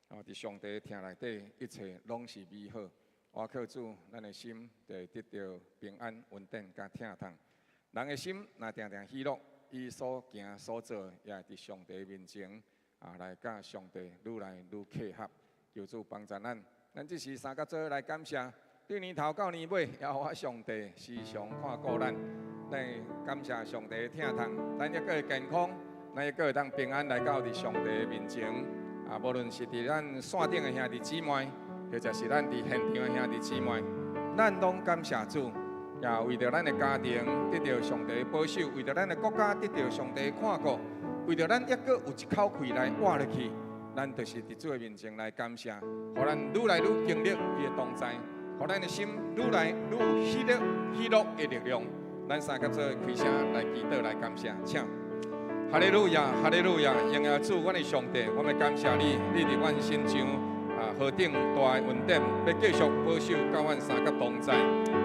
啊，佇上帝疼內底，一切攏是美好。倚靠主，咱的心就會得著平安、穩定佮疼痛。人的心若定定喜樂，伊所行所做，也會佇上帝面前啊，來佮上帝愈來愈契合。求主幫助咱，咱這時三佮做來感謝，對年頭到年尾，耶和華上帝時常看顧咱。咱感謝上帝疼痛，咱猶閣會健康，咱猶閣會當平安來到佇上帝面前。啊，無論是佇咱線頂的兄弟姊妹，或者是咱佇現場的兄弟姊妹，咱攏感謝主，也為著咱的家庭得著上帝的保守，為著咱的國家得著上帝的看顧，為著咱猶閣有一口氣來活落去，咱就是佇主的面前來感謝，予咱愈來愈經歷伊的同在，予咱的心愈來愈喜樂喜樂的力量。咱三佮做開聲來祈禱來感謝，請。哈利路亞，哈利路亞，榮耀主，阮的上帝，我們感謝你，你佇阮身上啊何等大的恩典，欲繼續保守佮阮相佮同在。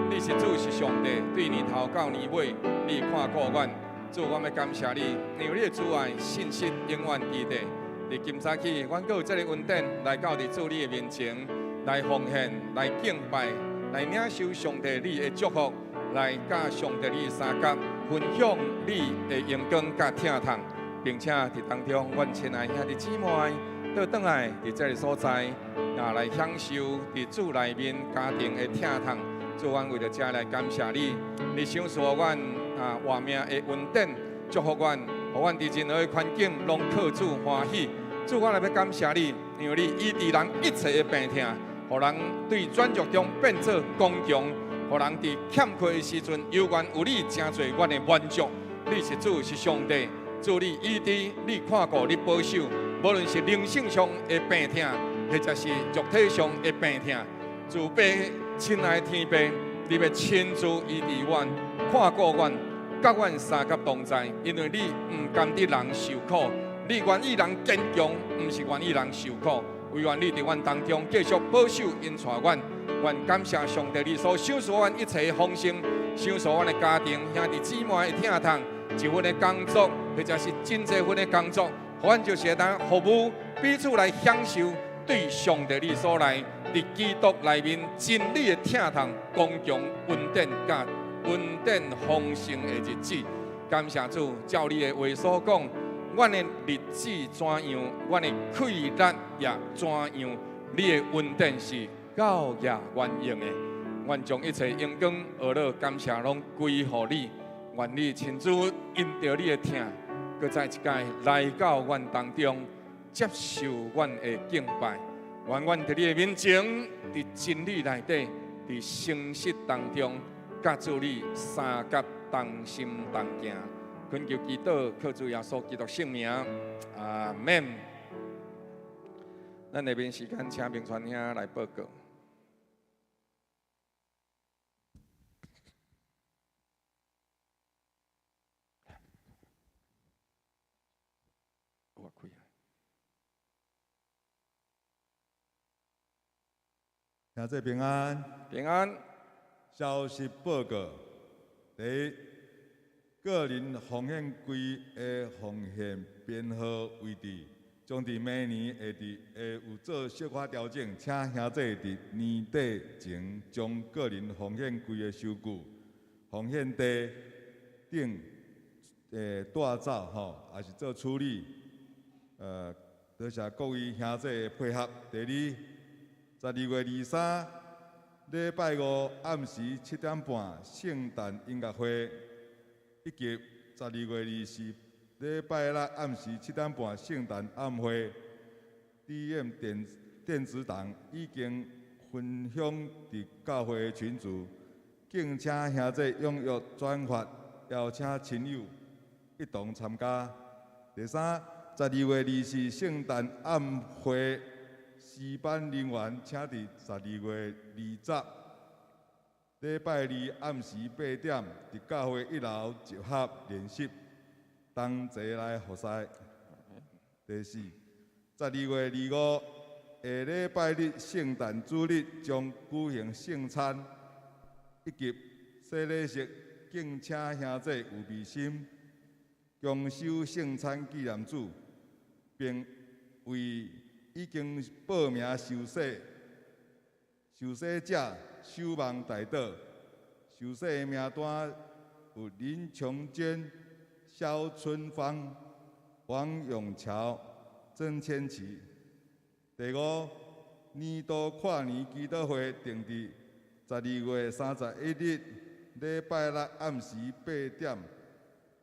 你是主，是上帝，對年頭到年尾，你看顧阮。主，我們感謝你，因為你的慈愛信實永遠佇咧。佇今早起，阮閣有這个恩典來到佇主你的面前，來奉獻、來敬拜、來領受上帝你的祝福，來佮上帝你相佮分享你的榮光佮疼痛，並且佇當中，阮親愛兄弟姊妹倒轉來佇這个所在，啊，來享受佇主內面家庭的疼痛。主，阮為著這來感謝你，你賞賜予阮啊活命的恩典，祝福阮，予阮佇任何的環境攏靠主歡喜。主，我來欲感謝你，因為你醫治人一切的病痛，予人對軟弱中變做剛強。予人佇欠缺的時陣，猶原有你成做阮的滿足。你是主，是上帝，主你醫治，你看顧，你保守。無論是靈性上的病痛，或者是肉體上的病痛，主爸親愛的天父，你欲親自醫治阮，看顧阮，佮阮相佮同在。因為你毋甘得人受苦，你願意人堅強，毋是願意人受苦。惟願你佇阮當中繼續保守引帶阮，願感謝上帝你所賞賜阮一切的豐盛，賞賜阮的家庭兄弟姊妹的疼痛，一份的工作或者是真濟份的工作，予阮就是會當服務彼此來享受對上帝你所來佇基督內面真理的疼痛、剛強、恩典佮恩典豐盛的日子。感謝主，照你的話所講，阮的日子怎樣，阮的氣力也怎樣，你的恩典是到夜遠用的。願將一切榮光、呵咾、感謝攏歸予你。願你親自因著你的疼，閣再一擺來到阮當中，接受阮的敬拜。願阮佇你的面前，佇真理內底，佇誠實當中，佮主你相佮同心同行。懇求祈禱，靠主耶穌基督聖名，阿門。咱下面時間，請明傳兄來報告。我開啊。兄弟平安。平安。消息報告：第一，個人奉獻櫃的奉獻編號位置，將佇明年會佇會有做小可調整，請兄弟佇年底前將個人奉獻櫃的收據、奉獻地等帶走吼，抑是做處理。多謝各位兄弟的配合。第二，12月23禮拜五暗時7點半，聖誕音樂會，以及12月24禮拜六暗時7點半，聖誕晚會。D.M 電電子檔已經分享佇教會群組，敬請兄弟踴躍轉發，邀請親友一同參加。第三，12月24聖誕晚會，詩班人員請佇12月20禮拜二暗時8點，佇教會一樓集合練習，同齊來服侍。第四，12月25下禮拜日聖誕主日將舉行聖餐以及洗禮式，敬請兄弟有愛心，共守聖餐紀念主，並為已经报名受洗，受洗者守望代祷。受洗的名单有林琼娟、萧春芳、王永桥、曾千琪。第五，年度跨年祈祷会定伫12月31日礼拜六暗时8点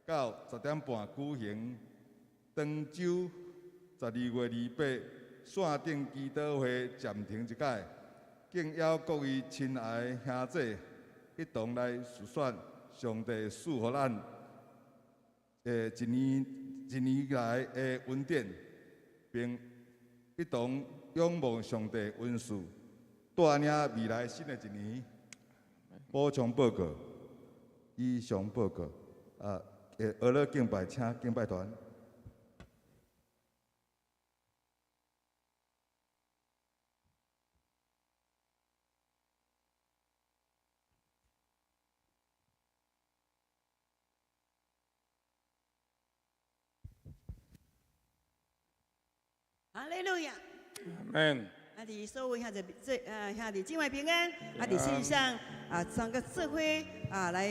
到10点半举行。当周12月28线顶祈祷会暂停一摆，敬邀各位亲爱兄弟一同来思想上帝赐予咱的一年一年来的恩典，并一同仰望上帝恩赐，带领未来新的一年。补充报告，以上报告。啊，学乐敬拜，请敬拜团。哈利路亚。阿门。啊！伫所有兄弟这兄弟姊妹平安。啊！伫线上啊，三个做伙啊来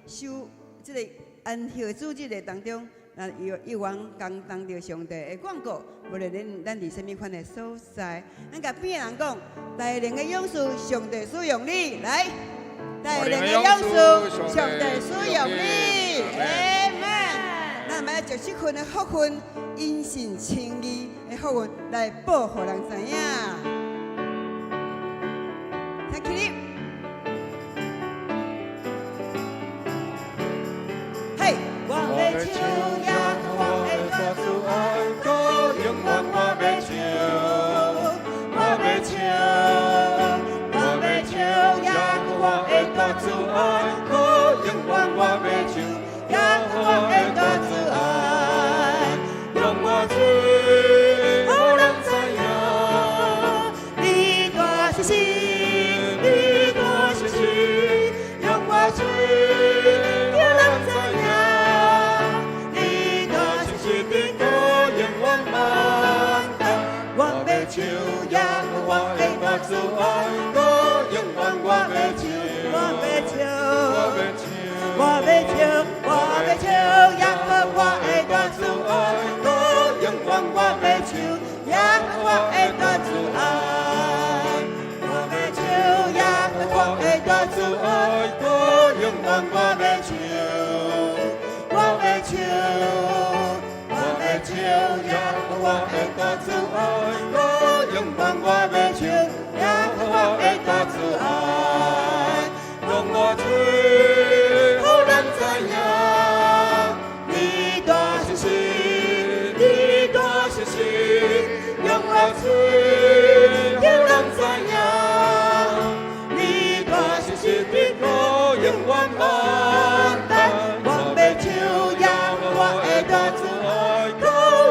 守这个安息主日的当中，啊，有一员共当著上帝的广告，无论咱伫啥物款的所在，咱共边的人讲，大能的勇士，上帝使用你来，大能的勇士，上帝使用你，阿门。咱嘛要将这份的福分，因信称义的福分来报予人知影。听起立，嘿，我欲唱耶和华的大慈爱歌，永远我欲唱，我欲唱，我欲唱耶和华的大慈爱歌，永远我欲唱耶和华的大慈爱，用我嘴予人知影，你大信实，你大信实，用我嘴予人知影，你大信实的歌永远万代。我欲唱耶和华的大慈爱歌，永远我欲唱，我欲唱，我欲唱，我欲唱，我欲唱耶和华的大慈爱歌，永远我欲唱耶和华的大慈爱，我欲唱耶和华的大慈爱歌，永远我欲唱，我欲唱，我欲唱耶和华的大慈爱歌，永远我欲唱耶和华的大慈爱，用我嘴予人知影，你大信实，你大信实，用我嘴予人知影，你大信实的歌永远万代。我欲唱耶和华的大慈爱歌，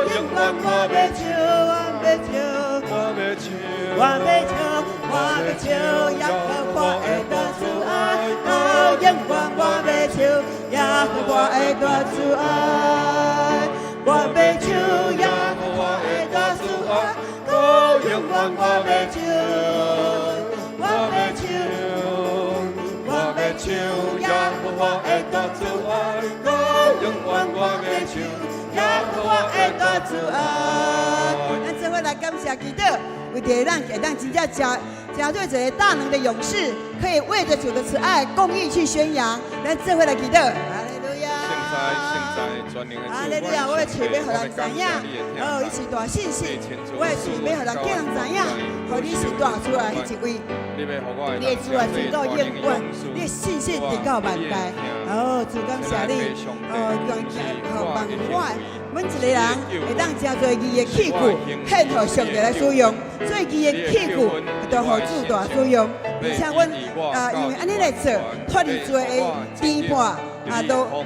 永远我欲唱，我欲唱，我欲唱，我欲唱，我欲唱耶和华的大慈爱，永远我欲唱耶和华的大慈爱，我欲唱耶和华的大慈爱，歌，永远我欲唱，我欲唱，我欲唱耶和华的大慈爱歌，永远我欲唱耶和华的大慈爱。咱做伙来感谢基督，为著咱会当真正成成做一个大能的勇士，可以为着主的慈爱、公义去宣扬。咱做伙来祈祷，哈利路亚。现在现在全能的主，哈利路亚！我的喙欲予人知影，哦，伊是大信实。我的喙欲予人叫人知影，予你是大慈爱彼一位。你欲予我你的慈爱存到永远，你的信实直到万代。哦，主感谢你，哦，愿予万我每一个人会当成做义的器具，献予上帝来使用。做义的器具，都予主大使用。而且阮啊，因为按呢来做，脱离罪的牵绊啊，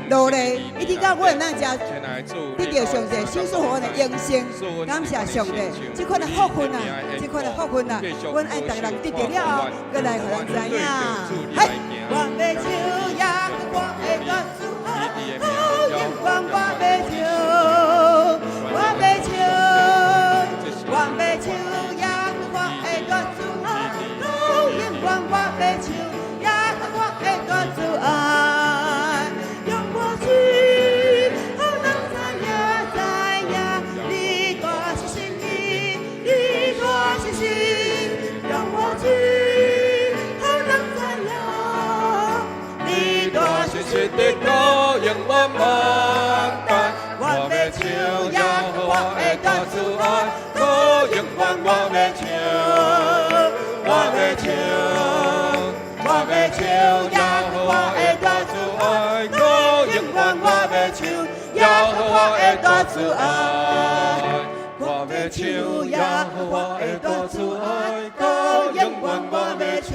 奴隶，一直到阮会当才得著上帝赏赐予阮的永生。感谢上帝，这款的福分啊，这款的福分啊，阮爱逐个人得著了后，阁来予人知影。嘿，我欲唱耶和华的大慈爱，永远我欲唱，我欲唱，我欲唱。喙，予人知影，你大信實的膏永遠萬代，我欲唱耶和華的大慈愛，膏永遠我欲唱，我欲唱，我欲唱耶和華的大慈愛，膏永遠我欲唱耶和華的大慈愛，我欲唱耶和華的大慈愛，膏永遠我欲唱，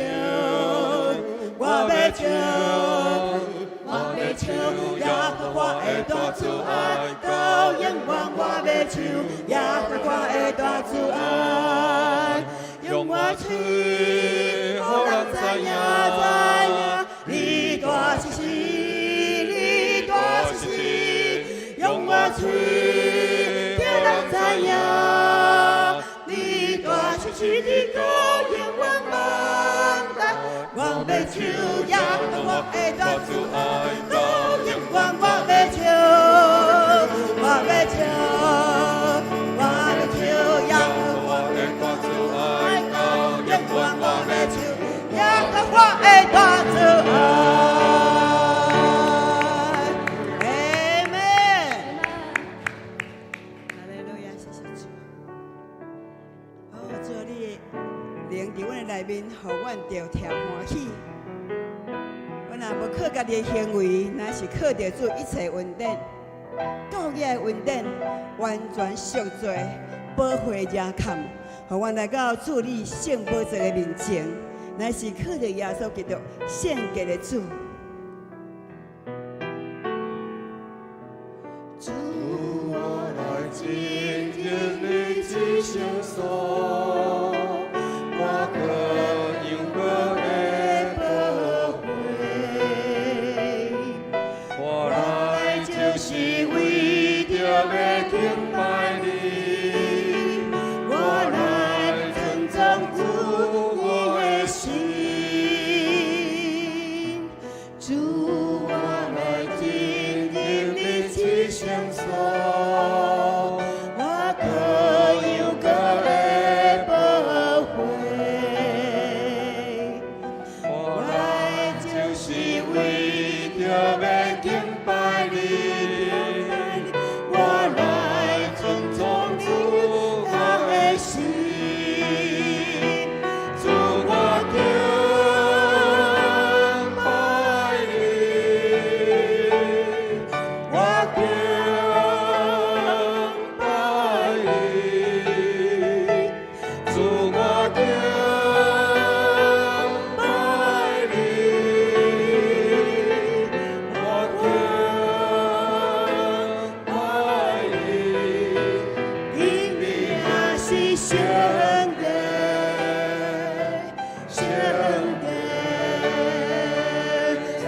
我欲唱，我欲唱耶和華的大慈愛，到永遠我欲唱耶和華的大慈愛，用我喙，予人知影知影，你大信實，你大信實，用我喙，叫人知影，你大信實的膏永遠萬代，我欲唱耶和華的大慈愛，到永遠我欲唱，我欲唱，我欲唱耶和華的大慈愛，到永遠我欲唱耶和華的大慈愛。阿們。哈利路亞，謝謝主。哦，主啊，你的靈佇阮的內面，予阮著疼歡喜。阮若無靠家己的行為，乃是靠著主一切恩典，教義的恩典，完全贖罪、保護遮坎，予阮來到主你聖寶座的面前，乃是靠著耶穌基督聖潔的主。主，我來進入你至聖所，我渴仰閣的寶血。我來就是為著欲敬拜你，我來尊崇主我的心，主，我來進入你至聖所，我渴仰閣的寶血。我來就是為著欲敬拜你，我來尊崇主我的心，主，我敬拜你，我敬拜你，主，我敬拜你，我敬拜你，你名是聖的，聖的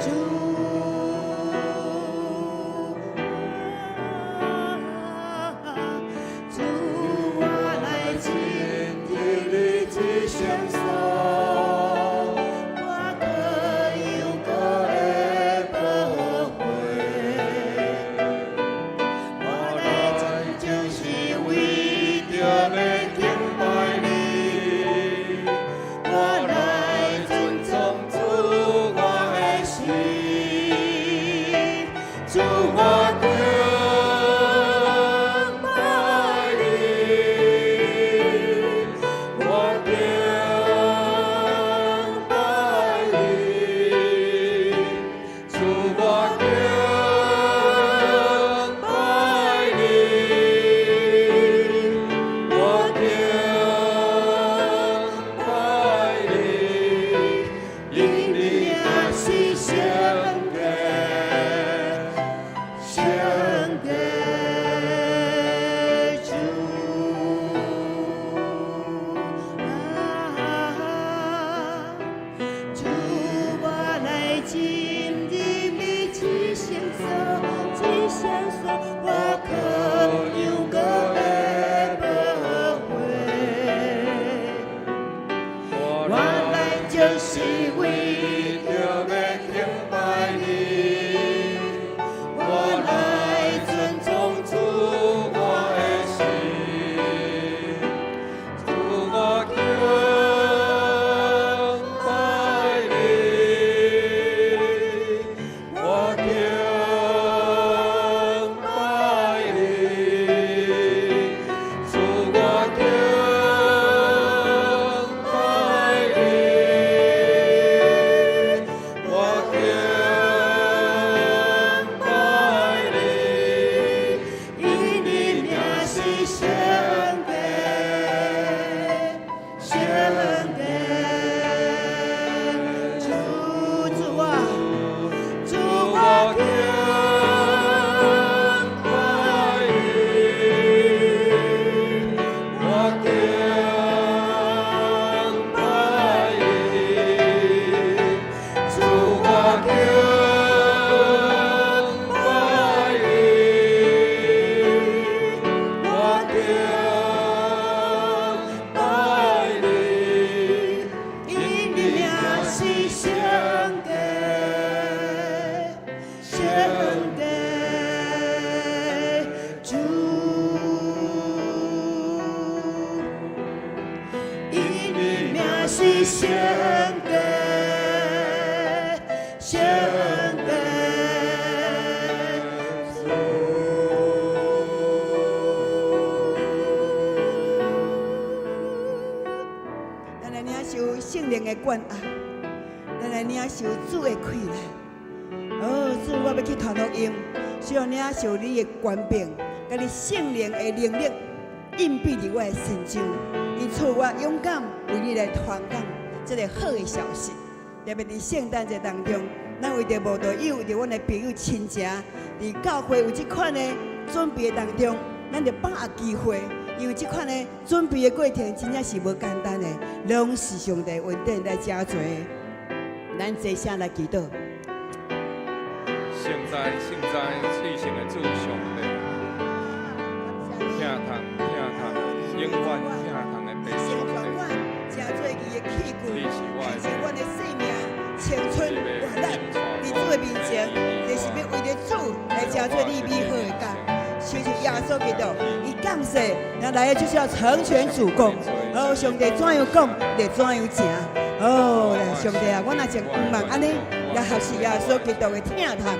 主。主，我來進入你至聖所，我渴仰閣的寶血。我來就是為著欲敬拜你，我來尊崇主我的心，主，我敬拜你，我敬伊名是聖帝，聖帝主。咱來領受聖靈的關愛，咱來領受主的氣力。哦，主，我欲去傳福音，需要領受你的權柄，佮你聖靈的能力蔭庇佇我的身上，因賜我勇敢為你來傳講這个好的消息。特別佇聖誕節當中，咱為著慕道友，為著阮的朋友親情，佇教會有這款的準備的當中，咱著把握機會，因為這款的準備的過程真正是無簡單的，攏是上帝恩典來成就的。咱坐下來祈禱。聖哉，聖哉，至聖的主上帝，疼痛疼痛，永遠疼痛的父上帝。成做伊的器具，獻上阮的生命、青春、活力，佇主的面前，就是欲為著主來成做你美好的工。親像耶穌基督，伊降世，咱來的就是要成全主工。哦，上帝怎樣講，就怎樣成。哦，上帝啊，我若從毋茫按呢來學習耶穌基督的疼痛，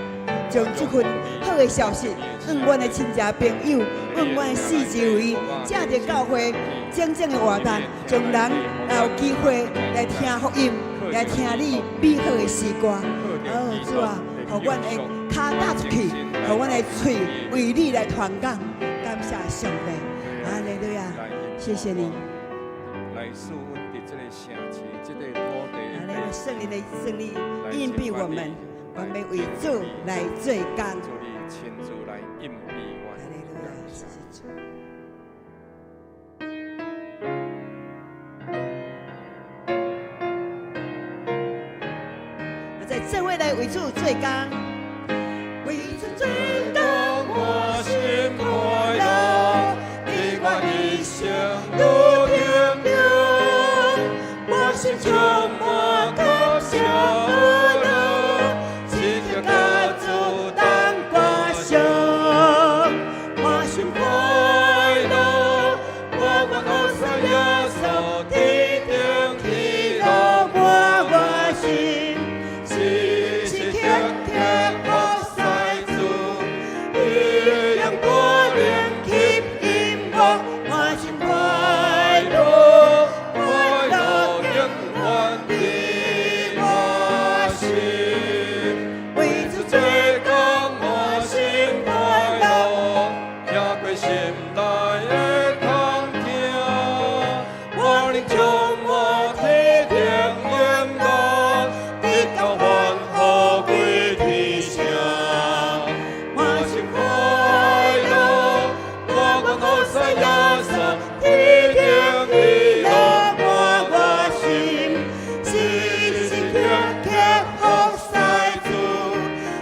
將這份好的消息，向阮的親戚朋友，向阮的四周圍，藉著教會種種的活動，將人有機會來聽福音，來聽你美好的詩歌。哦，主啊，予阮的跤踏出去，予阮的喙為你來傳講。感謝上帝，哈利路亞，謝謝你。來賜阮佇這个城市、這个土地。聖靈的勝利蔭庇我們，我們為主來做工。主你親自來蔭庇我。哈利路亞，謝謝主。我在這位來為主做工，為主做工，我心快樂，你我一生愈平平，我心充滿感謝樂，時刻佮主同歌頌，我心快樂，我願服侍耶穌，天頂喜樂滿我心，時時刻刻服侍主，伊用大能吸引我，我心快樂，快樂永遠佇我心，為主做工我心快樂，贏過心內的痛疼，我靈充滿天頂榮耀，直到歡呼歸天城。我心快樂，我願服侍耶穌，天頂喜樂滿我心，時時刻刻服侍主，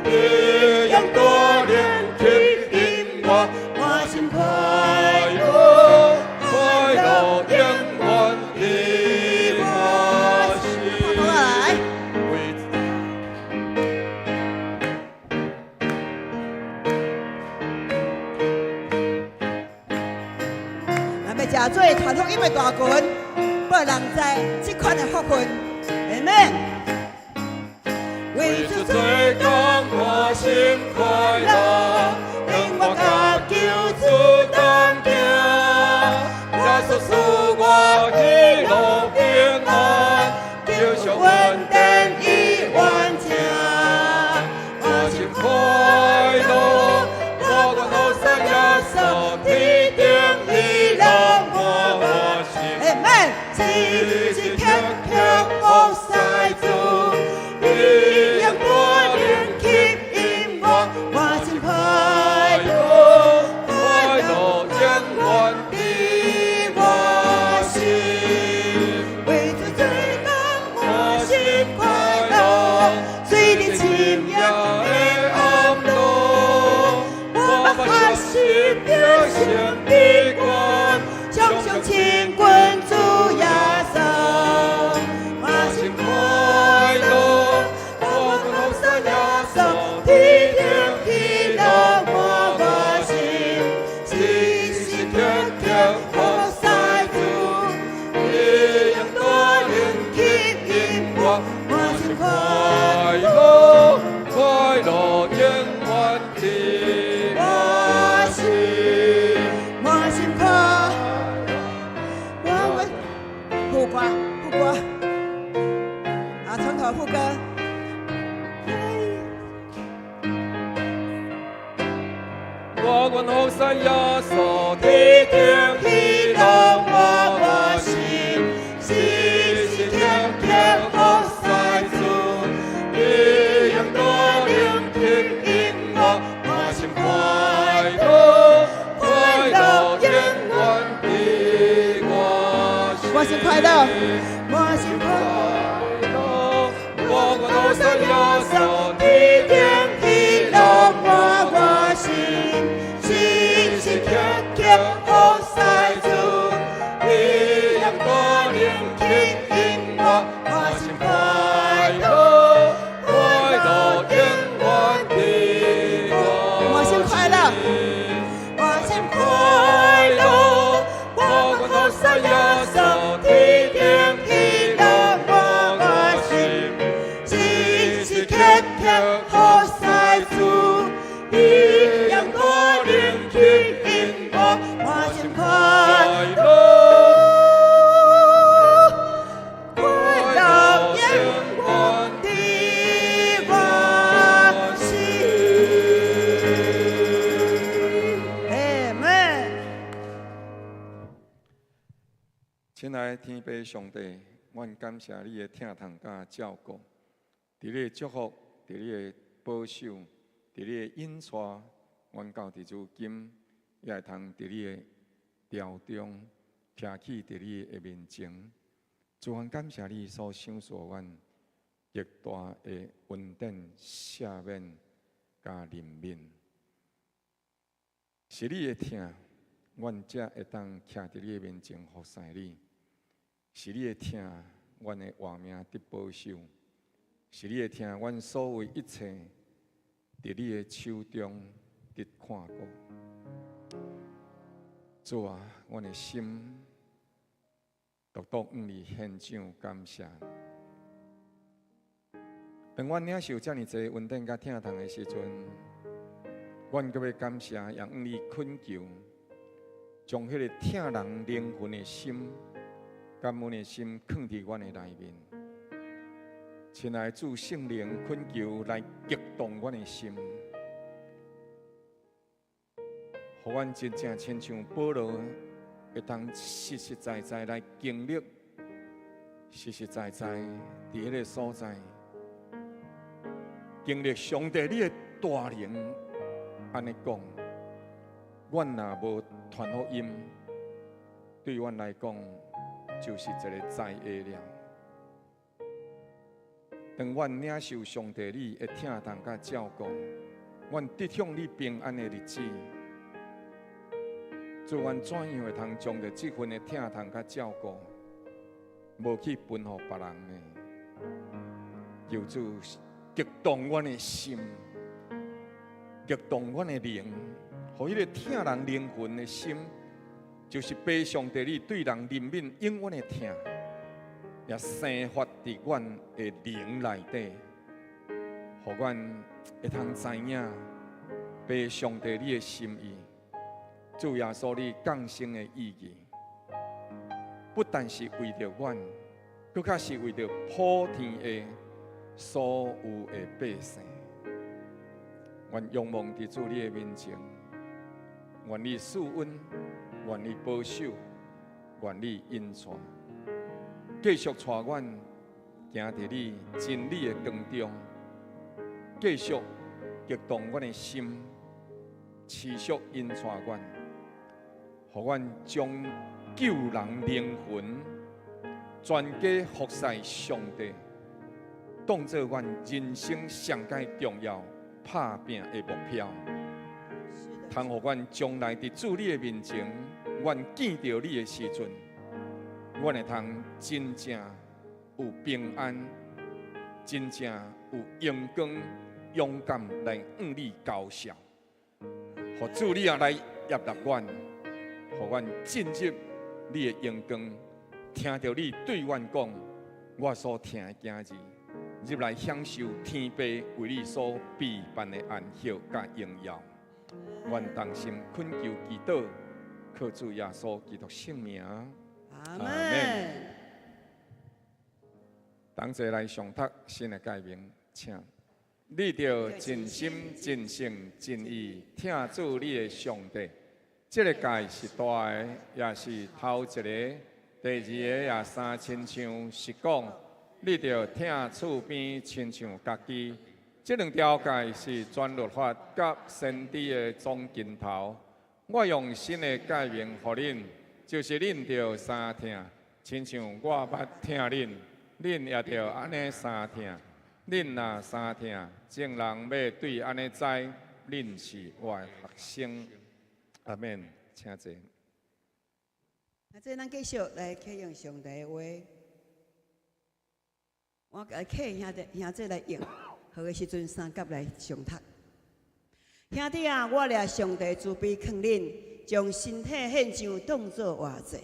伊用大能吸引我，我心快樂，快樂永遠佇我心。來。為咱欲成做傳福音的大群，予人知這款的福分，阿們。為為主做主做工，我心快樂，當我佮救主同行，耶穌賜我喜樂平安，救贖恩典已完成，我心快樂，我願服侍耶穌，天頂喜樂滿我心。阿們。時時刻刻服侍主，伊用大能吸引我，我心快樂，快樂永遠佇我心。為主做工，我心快樂，隨著深夜的暗路，我目學習著神的光，常常親近主耶穌，我心快快樂，快樂永遠佇我心，滿心快樂，我願副歌，副歌，啊，從頭副歌。我願服侍耶穌，天天喜樂滿我心，時時刻刻服侍主，伊用大能吸引我，滿心快樂，快樂永遠佇我心。滿心快樂，滿心快樂，我願服侍耶穌，天天喜樂滿我心，時時刻刻服侍主，伊用大能吸引我，滿心快樂，快樂永遠佇我滿心快樂，滿心快樂，我願服侍耶穌，天天喜樂滿我心，時時刻刻服侍主，伊用大能吸引我，滿心快樂，快樂永遠佇我心。阿門。親愛的天父上帝，阮感謝你的疼痛佮照顧，佇你的祝福，佇你的保守，佇你的引帶，阮到佇如今也會通佇你的朝中，徛起佇你的面前。主，阮感謝你所賞賜阮極大的恩典、赦免佮憐憫，是你的疼，阮才會當徛佇你的面前服侍你；是你的疼，阮的活命得保守；是你的疼，阮所有一切佇你的手中得看顧。主啊，阮的心獨獨向你獻上感謝。當阮領受遮爾濟恩典佮疼痛的時陣，阮閣欲感謝，也向你懇求，將彼個疼人靈魂的心、感恩的心，囥佇阮的內面。親愛的主聖靈懇求來激動阮的心，予阮真正親像保羅，會當實實在在來經歷，實實在在佇彼個所在經歷上帝你的大能。按呢講，阮若無傳福音，對阮來講就是一个災禍了。當阮領受上帝你的疼痛佮照顧，阮得享你平安的日子，主，阮怎樣會通將著這份的疼痛佮照顧，無去分予別人呢？求主激動阮的心，激動阮的靈，予彼個疼人靈魂的心，就是父上帝你對人憐憫永遠的疼，也生發佇阮的靈內底，予阮會通知影父上帝你的心意，主耶穌你降生的意義，不但是為著阮，閣較是為著普天下所有的百姓。阮仰望佇主你的面前，願你賜恩，願你保守，願你引帶，繼續帶阮行佇你真理的光中，繼續激動阮的心，持續引帶阮，予阮將救人靈魂全家服侍上帝，當做阮人生上蓋重要拍拚的目標。通予阮將來佇主你的面前，阮見著你的時陣，阮會通真正有平安，真正有榮光、勇敢來向你交涉。予主你也來接納阮，予阮進入你的榮光，聽著你對阮講，我所疼的囝兒。入來享受天父為你所備辦的安息佮榮耀。願同心懇求祈禱，靠主耶穌基督聖名。阿門。同齊來誦讀新的誡命，請你著盡心、盡性、盡意疼主你的上帝。這个誡是大的，也是頭一个。第二个也相親像，是講你著疼厝邊親像家己。這兩條誡是全律法佮先知的總根頭。我用新的誡命予恁，就是恁著相疼，親像我捌疼恁，恁也著按呢相疼。恁若相疼，眾人欲對按呢知，恁是我的學生。阿們，請坐。啊，這咱繼續來啟用上帝的話。我來啟兄弟兄弟來用，好的時陣三甲來誦讀。兄弟啊，我掠上帝慈悲勸恁，將身體獻上當做活祭。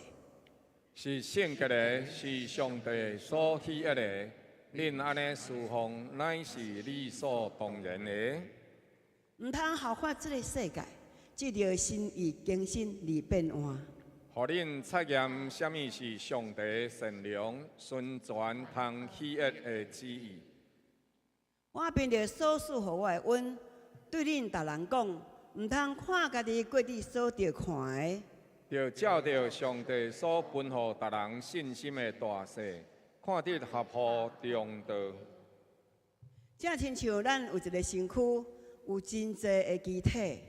是聖潔的，是上帝所喜悅的。恁按呢事奉，乃是理所當然的。毋通效法這个世界，藉著心意更新而變換。予恁察驗啥物是上帝善良、純全、通喜悅的旨意。我憑著所賜予我的恩，對恁逐人講，毋通看家己過去所著看的。著照著上帝所分予逐人信心的大細，看得合乎中道。正親像咱有一个身軀，有真濟的肢體。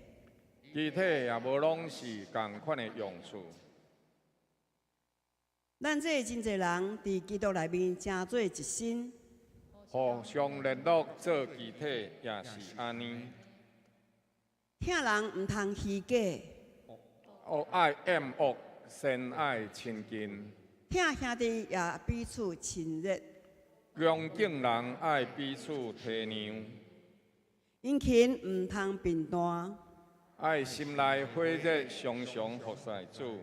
肢體也無攏是仝款的用處。咱這真濟人佇基督內面成做一身，互相聯絡做肢體也是按呢。疼人毋通虛假，惡愛厭惡，善愛親近。疼兄弟也彼此親熱。恭敬人愛彼此體諒。殷勤毋通貧惰。愛心內火熱，常常服侍主。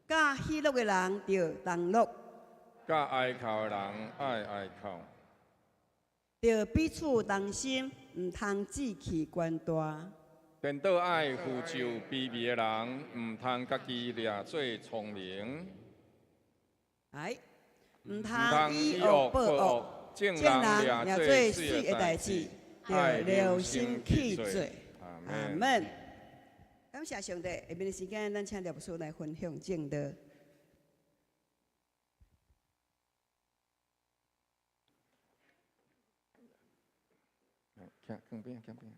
佮喜樂的人著同樂。佮哀哭的人愛哀哭。著彼此同心，毋通志氣懸大。顛倒愛俯就卑微的人，毋通家己掠做聰明。來，毋通以惡報惡，眾人掠做媠的代誌，著留心去做。阿門。感謝上帝，下面的時間，咱請廖牧師來分享證道。徛邊，徛邊，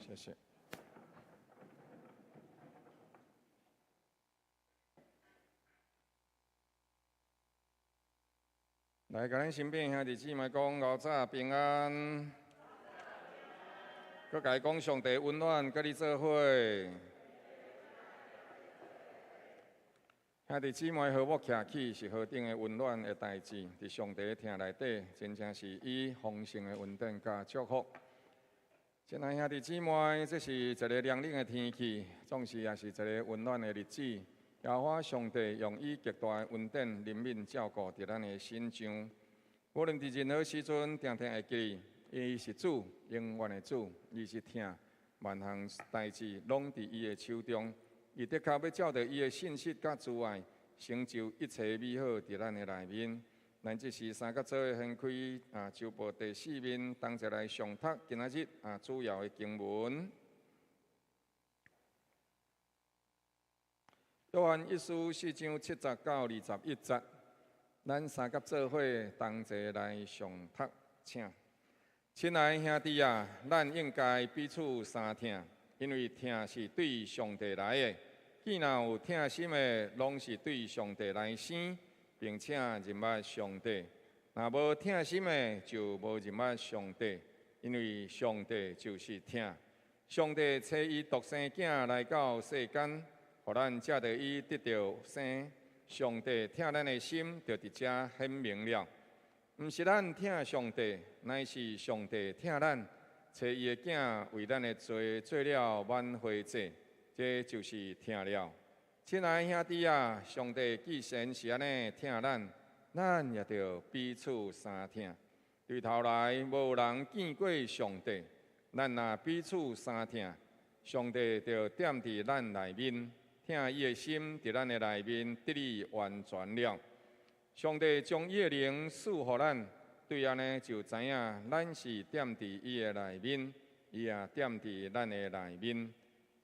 謝謝。來，共恁身邊兄弟姊妹講，老早平安。閣共伊講上帝溫暖，佮你做伙。兄弟姊妹和睦徛起是何等的溫暖的代誌，佇上帝的疼內底，真正是以豐盛的恩典佮祝福。親愛兄弟姊妹，這是一個涼冷的天氣，總是也是一個溫暖的日子。耶和華上帝用伊極大的恩典憐憫照顧佇咱的身上。無論佇任何時陣，定定會記，伊是主，永遠的主，伊是疼，萬項代誌攏佇伊的手中。伊的確欲照著伊的信實佮慈愛，成就一切美好佇咱的內面。咱這時三佮做伙掀開啊，週報第四面，同齊來誦讀今仔日啊主要的經文。約翰一書四章七節到二十一節，咱三佮做伙同齊來誦讀，請。親愛兄弟啊，咱應該彼此相疼，因為疼是對上帝來的。既若有疼心的，攏是對上帝來生，並且認捌上帝；若無疼心的，就無認捌上帝，因為上帝就是疼。上帝差伊獨生囝來到世間，予咱藉著伊得著生。上帝疼咱的心，就佇遮顯明了。毋是咱疼上帝，乃是上帝疼咱，差伊的囝為咱的罪做了挽回祭，這就是疼了。親愛的兄弟啊，上帝既然是按呢疼咱，咱也著彼此相疼。對頭來無人見過上帝，咱若彼此相疼，上帝就踮佇咱內面，疼伊的心佇咱的內面得以完全了。上帝將伊的靈賜予咱，對按呢就知影咱是踮佇伊的內面，伊也踮佇咱的內面。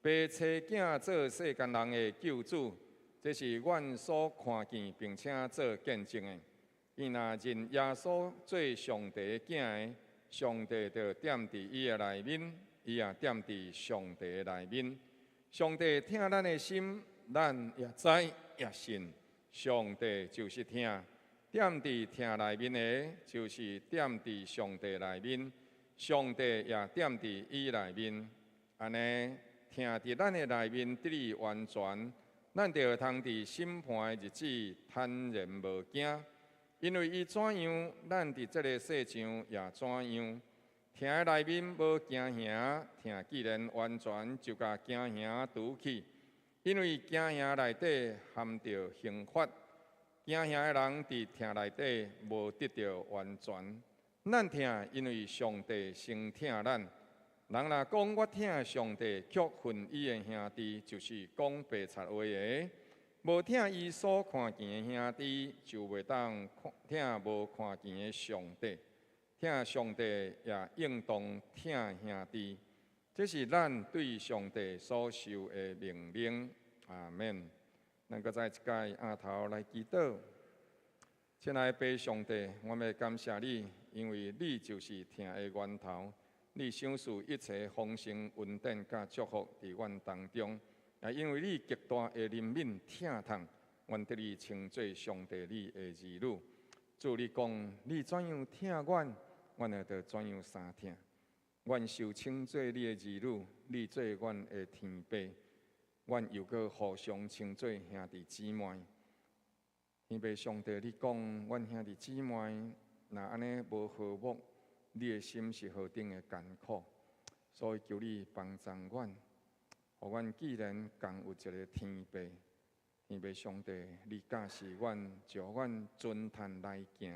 父差囝做世間人的救主，這是阮所看見並且做見證的。伊若認耶穌做上帝的囝的，上帝就踮佇伊的內面，伊也踮佇上帝的內面。上帝疼咱的心，咱也知也信。上帝就是疼，踮佇疼內面的，就是踮佇上帝內面，上帝也踮佇伊內面。按呢，疼佇咱的內面得以完全，咱就會通佇審判的日子坦然無驚，因為伊怎樣，咱佇這个世上也怎樣。疼的內面無驚嚇，疼既然完全，就共驚嚇除去，因為驚嚇內底含著刑罰，驚嚇的人佇疼內底無得著完全。咱疼，因為上帝先疼咱。人若講我疼上帝，卻恨伊的兄弟，就是講白賊話的。無疼伊所看見的兄弟，就袂當疼無看見的上帝。疼上帝也應當疼兄弟，這是咱對上帝所受的命令。阿門。咱閣再一擺徛頭來祈禱。親愛的父上帝，我們感謝你，因為你就是疼的源頭。你賞賜一切豐盛恩典佮祝福佇阮當中，也因為你極大的憐憫疼痛，阮得以稱做上帝你的兒女。主你講，你怎樣疼阮，阮也著怎樣相疼。阮受稱做你的兒女，你做阮的天父，阮又閣互相稱做兄弟姊妹。天父上帝，你講，阮兄弟姊妹若按呢無和睦，你的心是何等的艱苦，所以求你幫助阮，予阮既然仝有一个天父，天父上帝，你教示阮，召阮遵趁來行，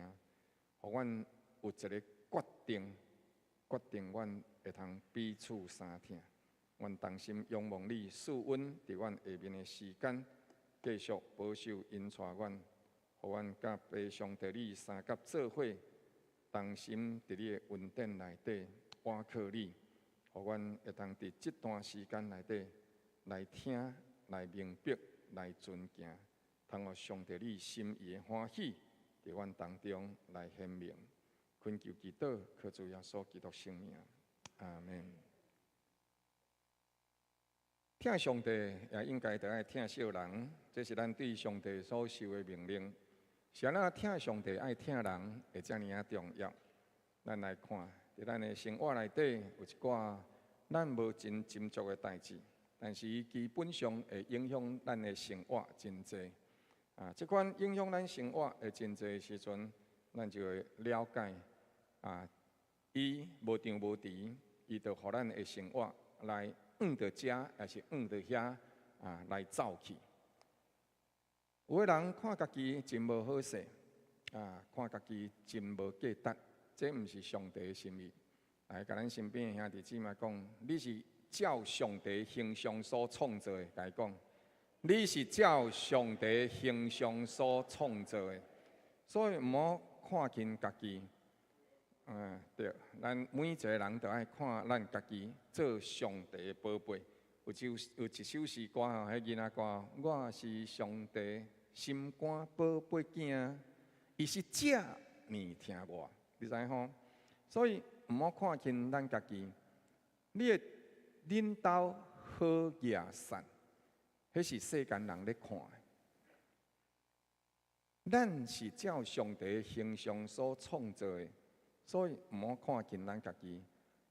予阮有一个決定，決定阮會通彼此相疼。阮同心仰望你賜恩佇阮下面的時間，繼續保守引帶阮，予阮佮父上帝你相佮做伙。同心佇你的恩典內底倚靠你，予阮會通佇這段時間內底來聽、來明白、來遵行，通予上帝你心意的歡喜佇阮當中來顯明。懇求祈禱，靠主耶穌基督聖名，阿門。疼上帝也應該著愛疼惜人，這是咱對上帝所受的命令。是按怎疼上帝愛疼人會遮爾仔重要？咱來看，佇咱的生活內底有一寡咱無真斟酌的代誌，但是基本上會影響咱的生活真濟。啊，這款影響咱生活會真濟的時陣，咱就會了解啊，伊無張無弛，伊就予咱的生活來向著遮，抑是向著遐啊來走去。有的人看家己真無好勢，啊，看家己真無價值，這毋是上帝的心意。來，共咱身邊的兄弟姊妹講，你是照上帝形象所創造的，共伊講，你是照上帝形象所創造的，所以毋好看輕家己。嗯，對，咱每一个人都愛看咱家己做上帝的寶貝。有一首詩歌吼，彼囡仔歌，我是上帝心肝寶貝囝，伊是遮爾疼我，你知吼？所以毋好看輕咱家己。你的恁兜好額散，彼是世間人咧看的。咱是照上帝形象所創造的，所以毋好看輕咱家己。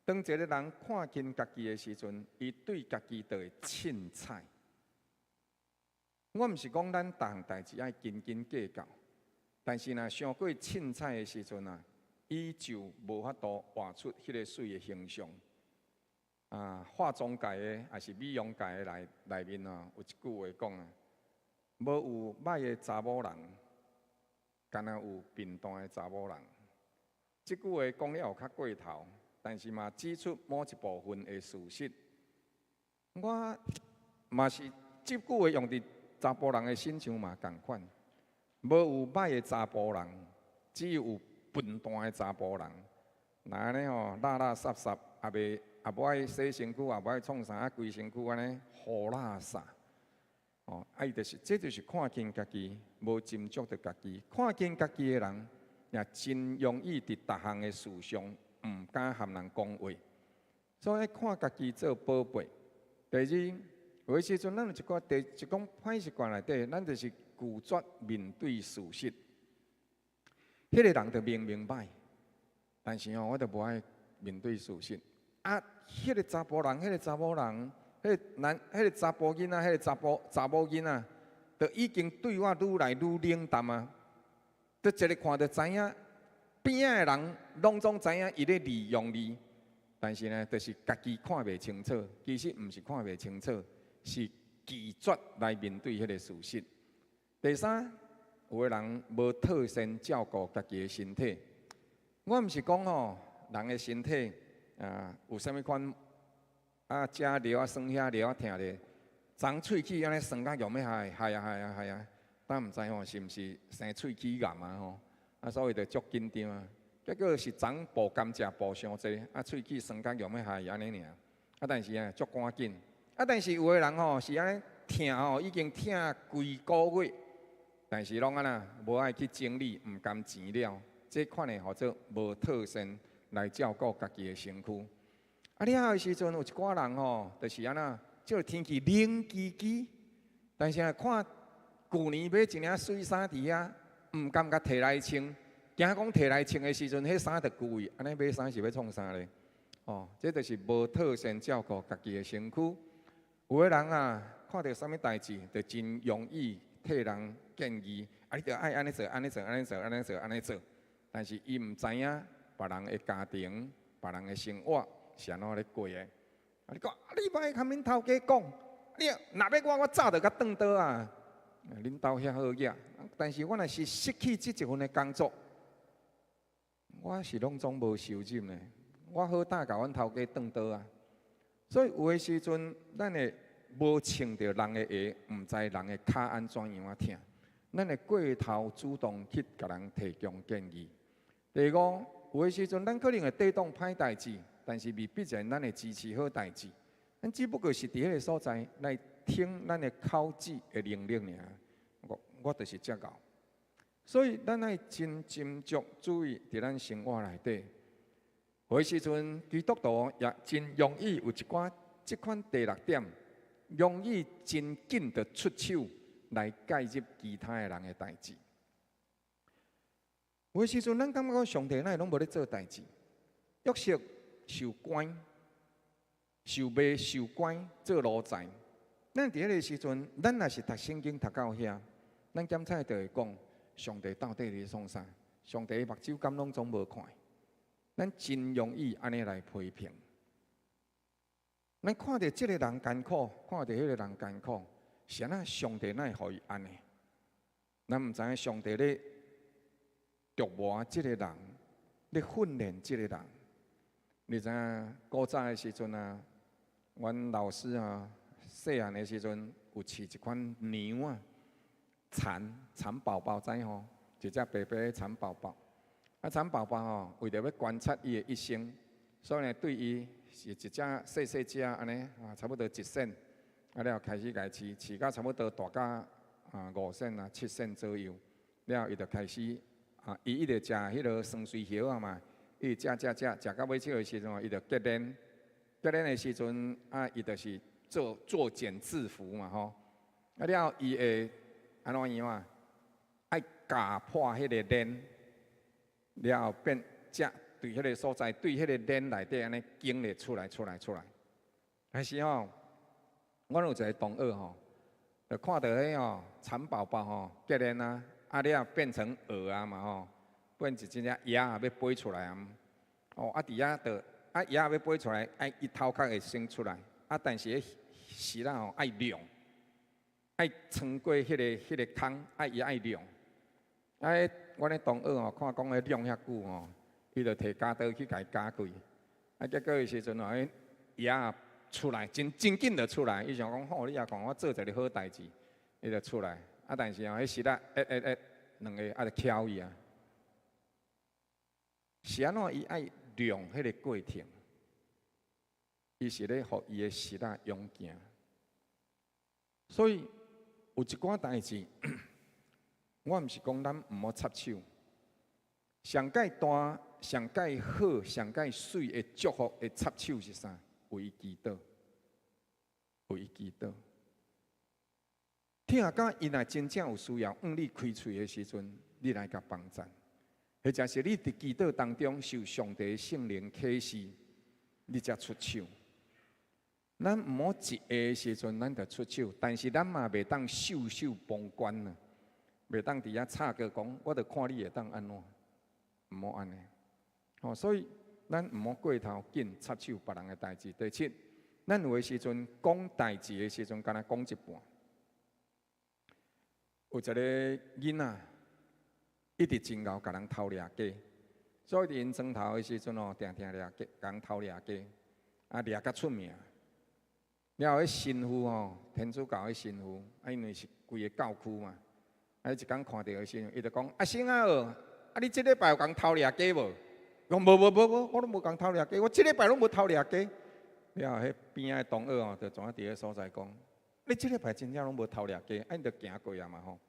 當一个人看輕家己的時陣，伊對家己就會凊彩。我毋是講咱逐項代誌愛斤斤計較，但是若傷過凊彩的時陣啊，伊就無法度活出彼个媠的形象。啊，化妝界的抑是美容界的內面啊，有一句話講啊，無有䆀的查某人，干焦有貧惰的查某人。這句話講了有較過頭，但是嘛指出某一部分的事實。我嘛是這句話用佇查埔人的身上嘛仝款，無有䆀的查埔人，只有有笨蛋的查埔人。若按呢吼，垃垃雜雜，也袂也無愛洗身軀，也無愛創啥，啊規身軀按呢予垃圾。哦，啊伊就是，這就是看輕家己，無斟酌著家己。看輕家己的人，也真容易佇逐項的事上毋敢含人講話。所以愛看家己做寶貝。第二，有的時陣咱有一寡第一講歹習慣內底，咱就是拒絕面對事實。彼個人就明明䆀，但是吼，我就無愛面對事實。啊，彼個查埔人，彼個查某人，彼個男，彼個查埔囡仔，彼個查埔查某囡仔，就已經對我愈來愈冷淡啊！就一个看就知影，邊仔的人攏總知影伊咧利用你，但是呢，就是家己看袂清楚。其實毋是看袂清楚，是拒絕來面對彼個事實。第三，有的人無妥善照顧家己的身體。我毋是講吼，人的身體啊，有啥物款啊，食尿啊，酸遐尿啊，疼咧，長喙齒按呢酸甲用欲害，害啊害啊害啊，但毋知吼是毋是生喙齒癌啊吼，啊所以就足緊張啊。結果是昨補甘蔗補傷濟，啊喙齒酸甲用欲害按呢爾。啊但是啊足趕緊，啊但是有的人吼是按呢疼吼，已經疼規個月，但是攏按呢無愛去整理，毋甘錢了，這款的號做無妥善來照顧家己的身軀。啊了的時陣有一寡人吼，就是按呢，這个天氣冷吱吱，但是啊看舊年買一領媠衫佇遐，毋甘共提來穿，驚講提來穿的時陣，彼衫就舊去，按呢買衫是欲創啥咧？哦，這就是無妥善照顧家己的身軀。有的人啊，看著啥物代誌，就真容易替人建議，啊，你著愛按呢做，按呢做，按呢做，按呢做，按呢做。但是伊毋知影別人的家庭、別人的生活是按怎咧過的。啊，你講，你莫共恁頭家講，你若欲我，我早就共斷刀啊！恁兜遐好額，但是我若是失去這一份的工作，我是攏總無收入呢。我好膽共阮頭家斷刀啊！所以有的時陣，咱會無穿著人的鞋，毋知人的跤按怎樣仔疼。咱會過頭主動去共人提供建議。第五，有的時陣咱可能會抵擋歹代誌，但是未必然咱會支持好代誌。咱只不過是佇彼个所在來挺咱的口舌的能力爾。我就是遮𠢕。所以咱愛真斟酌注意佇咱生活內底。有的時陣基督徒也真容易有一寡這款第六點，容易真緊就出手來介入其他的人的代誌。有的時陣咱感覺講上帝哪會攏無咧做代誌？約瑟受關，受賣受關做奴才。咱佇彼个時陣，咱若是讀聖經讀到遐，咱檢查就會講：上帝到底佇創啥？上帝目睭敢攏總無看？咱真容易按呢來批評。咱看著這个人艱苦，看著彼个人艱苦，是按怎上帝哪會予伊按呢？咱毋知影上帝咧琢磨這个人，咧訓練這個人。你知影古早的時陣啊，阮老師啊，細漢的時陣有飼一款牛啊，蠶蠶寶寶知吼？一隻白白的蠶寶寶。啊，蠶寶寶吼，為著欲觀察伊的一生，所以呢，對伊是一隻細細隻按呢啊，差不多一セ，啊了開始共伊飼，飼到差不多大甲啊5セ啊7セ左右，了伊就開始啊，伊一直食彼个酸水葉仔嘛，伊食食食食到尾手的時陣，伊就結鏈，結鏈的時陣啊，伊就是做作繭自縛嘛吼，啊了伊會按怎樣啊？愛咬破彼个鏈。了後變食對彼个所在，對彼个鏈內底按呢經咧出來出來出來。但是吼，阮有一个同學吼，就看著彼吼蠶寶寶吼結鏈啊，啊了變成蛾仔嘛吼，變一隻隻蛾仔欲飛出來啊。哦，啊佇遐就啊蛾仔欲飛出來，愛伊頭殼會先出來，啊但是彼絲仔吼愛量。愛穿過彼個空，愛伊愛量。啊，阮的同學吼，看講彼量遐久吼，伊就提鉸刀去共伊鉸開。啊，結果的時陣吼，彼葉仔出來，真真緊就出來。伊想講吼，你也看我做一个好代誌，伊就出來。啊，但是吼，彼爍仔一、一、一兩个啊，就敲伊啊。是按怎伊愛量彼個過程？伊是咧予伊的爍仔勇行。所以有一寡代誌，我毋是講咱毋好插手。上蓋大、上蓋好、上蓋媠的祝福的插手是啥？為伊祈禱，為伊祈禱。疼甲伊若真正有需要，向你開喙的時陣，你來共幫贊。或者是你佇祈禱當中受上帝聖靈啟示，你才出手。咱毋好一下的時陣，咱就出手，但是咱嘛袂當袖手旁觀啊，袂當佇遐插腳講，我著看你會當按怎，毋好按呢。吼，所以咱毋好過頭緊插手別人的代誌。第七，咱有的時陣講代誌的時陣，敢若講一半。有一个囡仔，一直真𠢕共人偷掠雞，所以佇𪜶庄頭的時陣哦，定定掠雞，共人偷掠雞，啊掠甲出名。了後，彼神父吼，天主教的神父，啊因為是規個教區嘛，啊伊一工看著的時陣，伊就講：阿星啊，啊你這禮拜有共偷掠雞無？講無無無無，我攏無共偷掠雞，我這禮拜攏無偷掠雞。了後，彼邊仔的同學哦，就怎佇彼所在講：你這禮拜真正攏無偷掠雞，啊𪜶就行過啊嘛吼。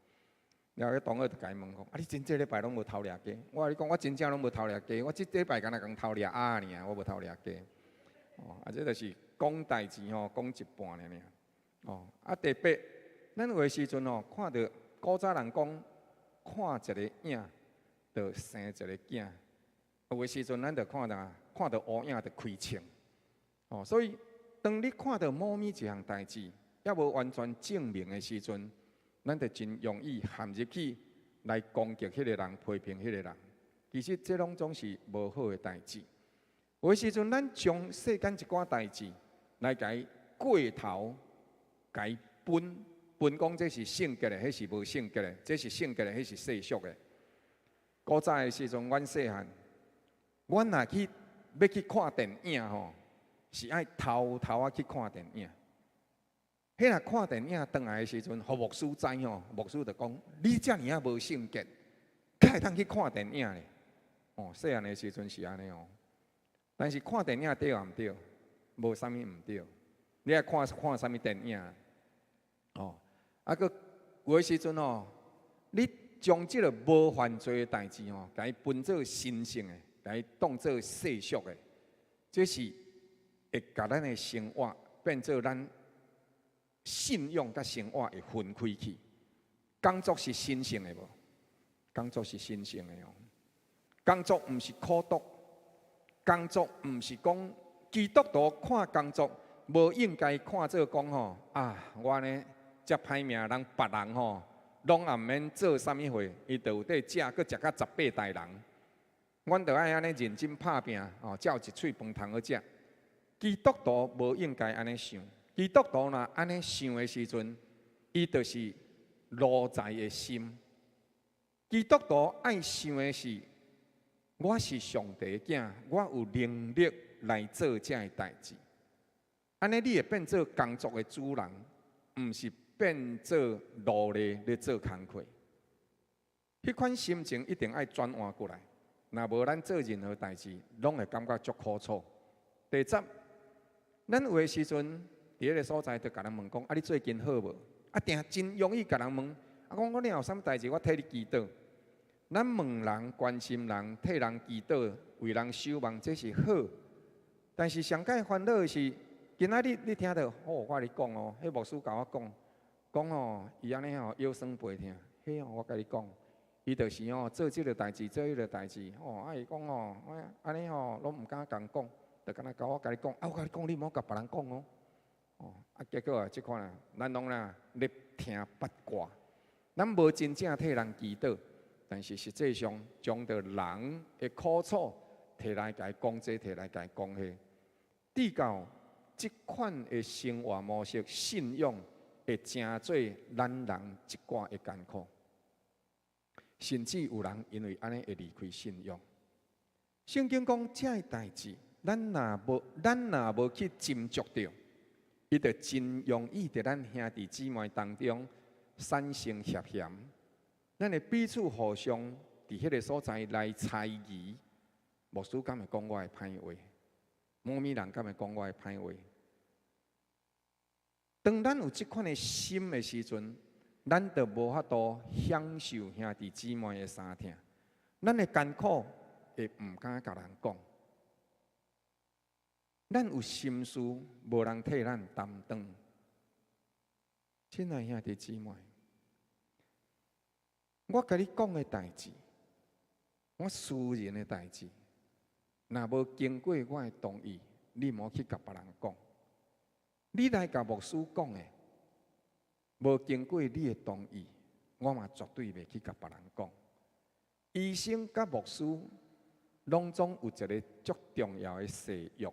了後，彼同學就共伊問講：啊你真這禮拜攏無偷掠雞？我共你講，我真正攏無偷掠雞，我這禮拜敢若共偷掠鴨爾，我無偷掠雞。哦，啊這就是講代誌吼，講一半爾爾。哦，啊第八，咱有的時陣吼，看著古早人講，看一个影，就生一个囝。有的時陣咱就看著看著烏影就開槍。哦，所以當你看著某物一項代誌，猶無完全證明的時陣，咱就真容易陷入去來攻擊彼个人、批評彼个人。其實這攏總是無好的代誌。有的時陣，咱將世間一寡代誌來共伊過頭，共伊分分講這是聖潔的，彼是無聖潔的；這是聖潔的，彼是世俗的。古早的時陣，阮細漢，阮若去欲去看電影吼，是愛偷偷仔去看電影。彼若看電影轉來的時陣，予牧師知吼，牧師就講：你遮爾仔無聖潔，敢會當去看電影咧？哦，細漢的時陣是按呢哦。但是看電影對抑毋對？無啥物毋對。你愛看看啥物電影？哦，啊，閣有的時陣哦，你將這个無犯罪的代誌吼，共伊分做神聖的，共伊當做世俗的，這是會共咱的生活變做咱信仰佮生活會分開去。工作是神聖的無？工作是神聖的哦。工作毋是苦毒，工作毋是講基督徒看工作，無應該看做講吼啊，我呢遮歹命，人別人吼攏也毋免做啥物貨，伊就有得食，閣食甲十八代人。阮著愛按呢認真拍拚吼，才有一喙飯通好食。基督徒無應該按呢想，基督徒若按呢想的時陣，伊就是奴才的心。基督徒愛想的是，我是上帝的囝，我有能力來做這个代誌。按呢，你會變做工作的主人，毋是變做奴隸咧做工課。彼款心情一定愛轉換過來，若無咱做任何代誌，攏會感覺足苦楚。第十，咱有的時陣佇彼个所在，就共人問講：啊，你最近好無？啊，定真容易共人問。啊，講我你有啥物代誌，我替你祈禱。咱問人、關心人、替人祈禱、為人守望，這是好。但是上蓋煩惱的是，今仔日你聽著，哦，我共你講哦，彼牧師共我講，講哦，伊按呢吼腰酸背疼，彼哦，我共你講，伊就是哦做這个代誌，做彼个代誌，哦，啊伊講哦，按呢吼攏毋敢共講，就敢若共我共你講，啊我共你講，你毋好共別人講哦。哦，啊結果啊，這款啊，咱攏啦咧聽八卦，咱無真正替人祈禱，但是實際上將著人的苦楚提來共伊講這，提來共伊講彼，至到這款的生活模式、信仰會成做咱人一寡的艱苦，甚至有人因為按呢會離開信仰。聖經講這个代誌，咱若無去斟酌著，伊就真容易佇咱兄弟姊妹當中產生嫌嫌。咱會彼此互相佇彼个所在來猜疑，牧師敢會講我的歹話？某物人敢會講我的歹話？當咱有這款的心的時陣，咱就無法度享受兄弟姊妹的相疼。咱的艱苦會毋敢共人講。咱有心事，無人替咱擔當。親愛兄弟姊妹，我共你講的代誌，我私人的代誌，若無經過我的同意，你莫去共別人講。你來共牧師講的，無經過你的同意，我嘛絕對袂去共別人講。醫生佮牧師攏總有一个足重要的誓約，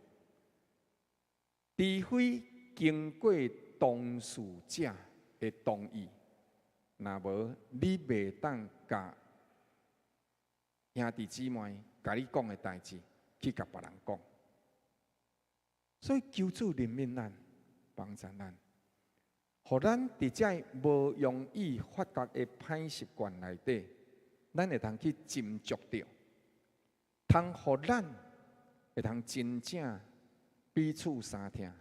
除非經過當事者的同意，若無你袂當共兄弟姊妹共你講的代誌去共別人講。所以求主憐憫咱，幫助咱，予咱佇這無容易發覺的歹習慣內底，咱會通去斟酌著，通予咱會通真正彼此相疼，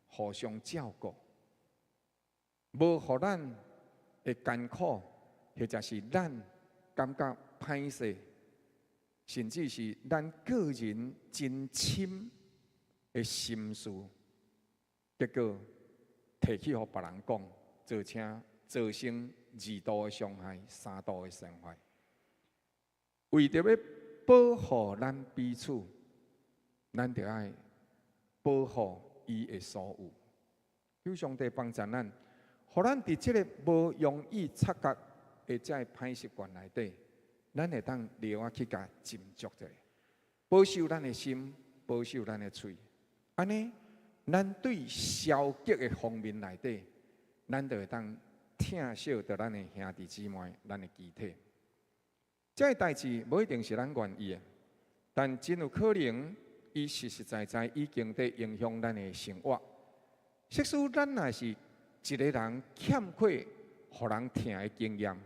互相照顧，無予咱的艱苦，或者是咱感覺歹勢，甚至是咱個人真深的心事，結果提去予別人講，造成二度的傷害、三度的傷害。為著欲保護咱彼此，咱著愛保護伊的所有。求上帝幫助咱，予咱佇這个無容易察覺的這个歹習慣內底，咱會當著去共斟酌者，保守咱的心，保守咱的喙。按呢，咱對消極的方面內底，咱就會當疼惜著咱的兄弟姊妹，咱的肢體。這个代誌無一定是咱願意的，但真有可能，伊實實在在已經佇影響咱的生活。即使咱若是一个人欠缺予人疼的經驗，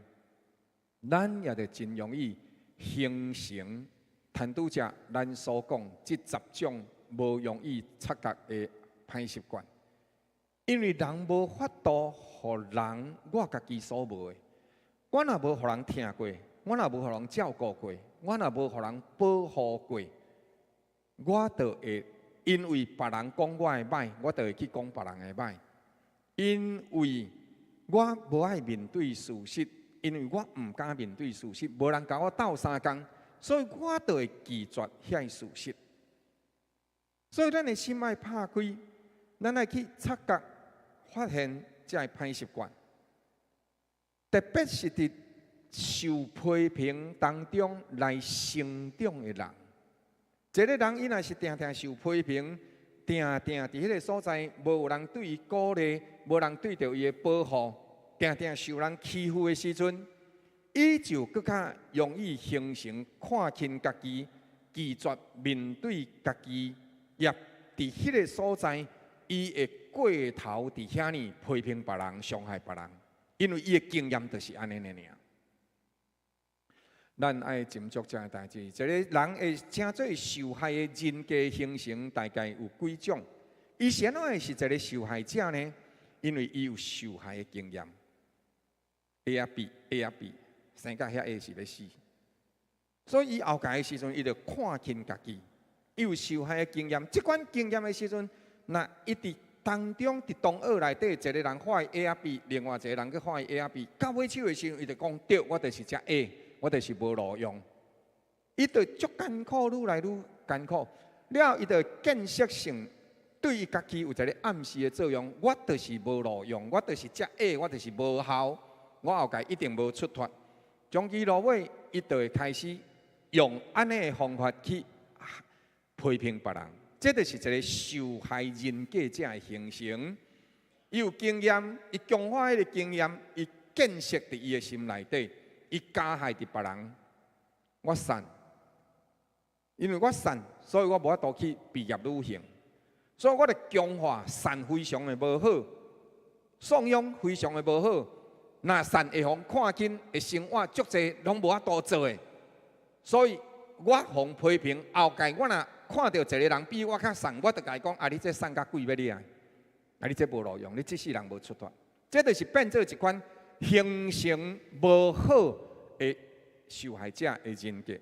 咱也就真容易形成趁拄才咱所講這10種無容易察覺的歹習慣。因為人無法度予人我家己所無的，我若無予人疼過，我若無予人照顧過，我若無予人保護過，我就會因為別人講我的歹，我就會去講別人的歹。因為我無愛面對事實，因為我毋敢面對事實，無人共我鬥相共，所以我就會拒絕遐个事實。所以咱的心愛拍開，咱愛去察覺、發現這个歹習慣，特別是佇受批評當中來成長的人。一个人伊若是定定受批評，定定佇彼个所在，無人對伊鼓勵，無人對著伊的保護，定定受人欺負的時陣，伊就閣較容易形成看輕家己，拒絕面對家己，也佇彼个所在，伊會過頭佇遐爾批評別人、傷害別人，因為伊的經驗就是按呢爾。咱愛斟酌這个代誌，一个人會成做受害的人格形成，大概有幾種。伊是按怎會是一个受害者呢？因為伊有受害的經驗。A 仔 B，A 仔 B，生甲遐矮是欲死。所以伊後蓋的時陣，伊就看輕家己。伊有受害的經驗，這款經驗的時陣，若伊佇當中佇同學內底一个人看伊矮仔 B，另外一个人閣看伊矮仔 B，到尾手的時陣，伊就講對，我就是遮矮。我就是無路用，伊就足艱苦，愈來愈艱苦。了後，伊就建設性對伊家己有一个暗示的作用。我就是無路用，我就是遮矮，我就是無效，我後蓋一定無出脫。長期落尾，伊就會開始用按呢的方法去批評別人。這就是一个受害人格者的形成。伊有經驗，伊強化彼個經驗，伊建設佇伊的心內底，伊加害佇別人。我瘦，因為我瘦，所以我無法度去畢業旅行，所以我就強化瘦非常的無好，送養非常的無好。若瘦會予人看輕，會生活足濟攏無法度做的，所以我予批評後蓋，我若看著一個人比我較瘦，我就共伊講：啊，你這瘦甲鬼欲你啊！啊，你這無路用，你這世人無出脫。這就是變做一款形成無好的受害者的人格。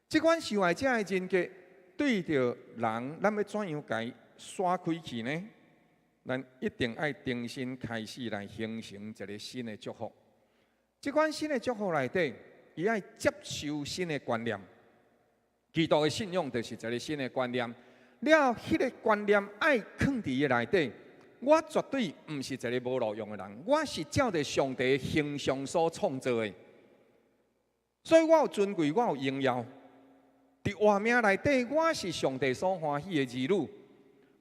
這款受害者的人格對著人，咱欲怎樣共伊徙開去呢？咱一定愛重新開始來形成一個新的祝福。這款新的祝福內底，伊愛接受新的觀念。基督的信仰就是一個新的觀念。了，彼個觀念愛囥佇伊內底。我絕對毋是一個無路用的人，我是照著上帝形象所創造的，所以我有尊貴，我有榮耀。佇活命內底，我是上帝所歡喜的兒女。